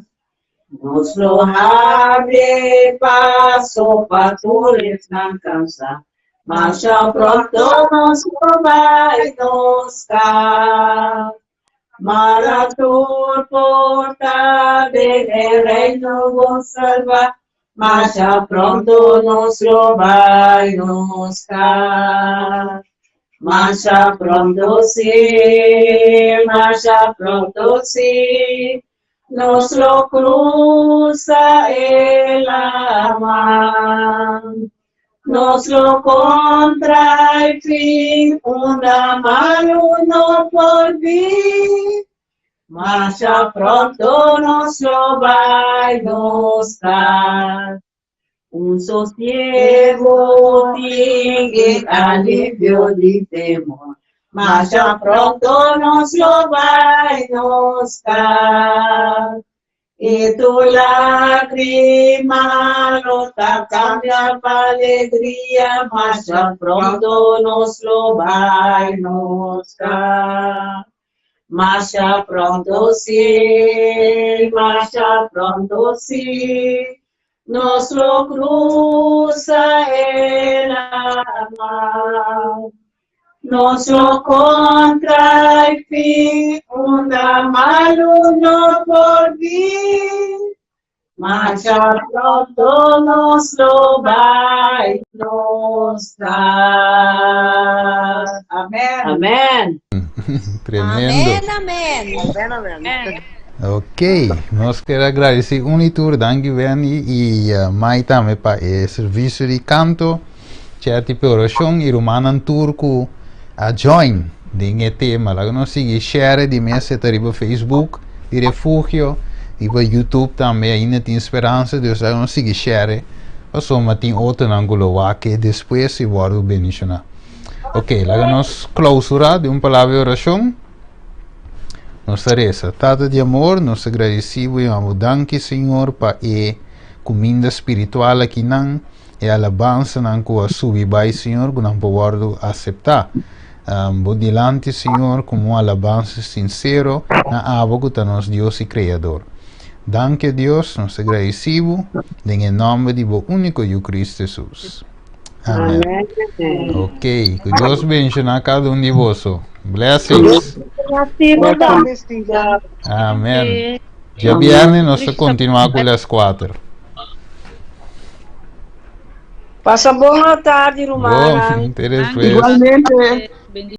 Nos lo abre paso pa tu cansa. Masha pronto nos lo va a buscar. Maratur porta del reino vos salva. Masha pronto nos lo va a buscar. Masha pronto sí, masha pronto sí, nos lo cruza el amar. Nos lo contra el fin, una mano no por fin. Masha pronto nos lo va a buscar. Un sosiego tiene alivio de temor. Masha pronto nos lo va a buscar. Y tu lágrima lo cambia pa alegría, masha pronto nos lo va a buscar. Masha pronto sí, masha pronto sí, nos lo cruza el amar. Nos lo contra el fin, una malo no por fin. Masha pronto nos lo va a dar. Amén. Amén. Tremendo. Amén, amén. Amén, amén. Ok, nos ke gradisí un i tur, danki Benny i Mai tambe pa e servisio di kanto, chat i orashon i rumannan tur ku a join den e tema. Laga nos sigui share di mes ta riba Facebook di Refugio, riba YouTube tambe ainda tin speransa, dus laga nos sigui share pasobra tin otronan ku lo wak despues i wòrdu bendishoná. Ok, laga nos klousurá den un palabra di orashon. Nos ta resa. Tata di amor, nos ta gradisí i amo danki, Señor, pa e kuminda spiritual akinan, e alabansanan ku a subi bai, Señor, ku nan por wòrdu aseptá. Bo dilanti, Señor, komo un alabansa sinsero na abo ku ta nos Dios i Kreador. Danki, Dios, nos ta gradisí, den nòmber di bo úniko Yu Kristu Hesus. Amèn. Amèn. Ok, ku Dios bendishoná kada un di boso. Blessings. Amèn. Djabièrnè nos ta kontinuá ku les 4. Pasa bon tardi, Bom, rumannan. até despues. Igualmente.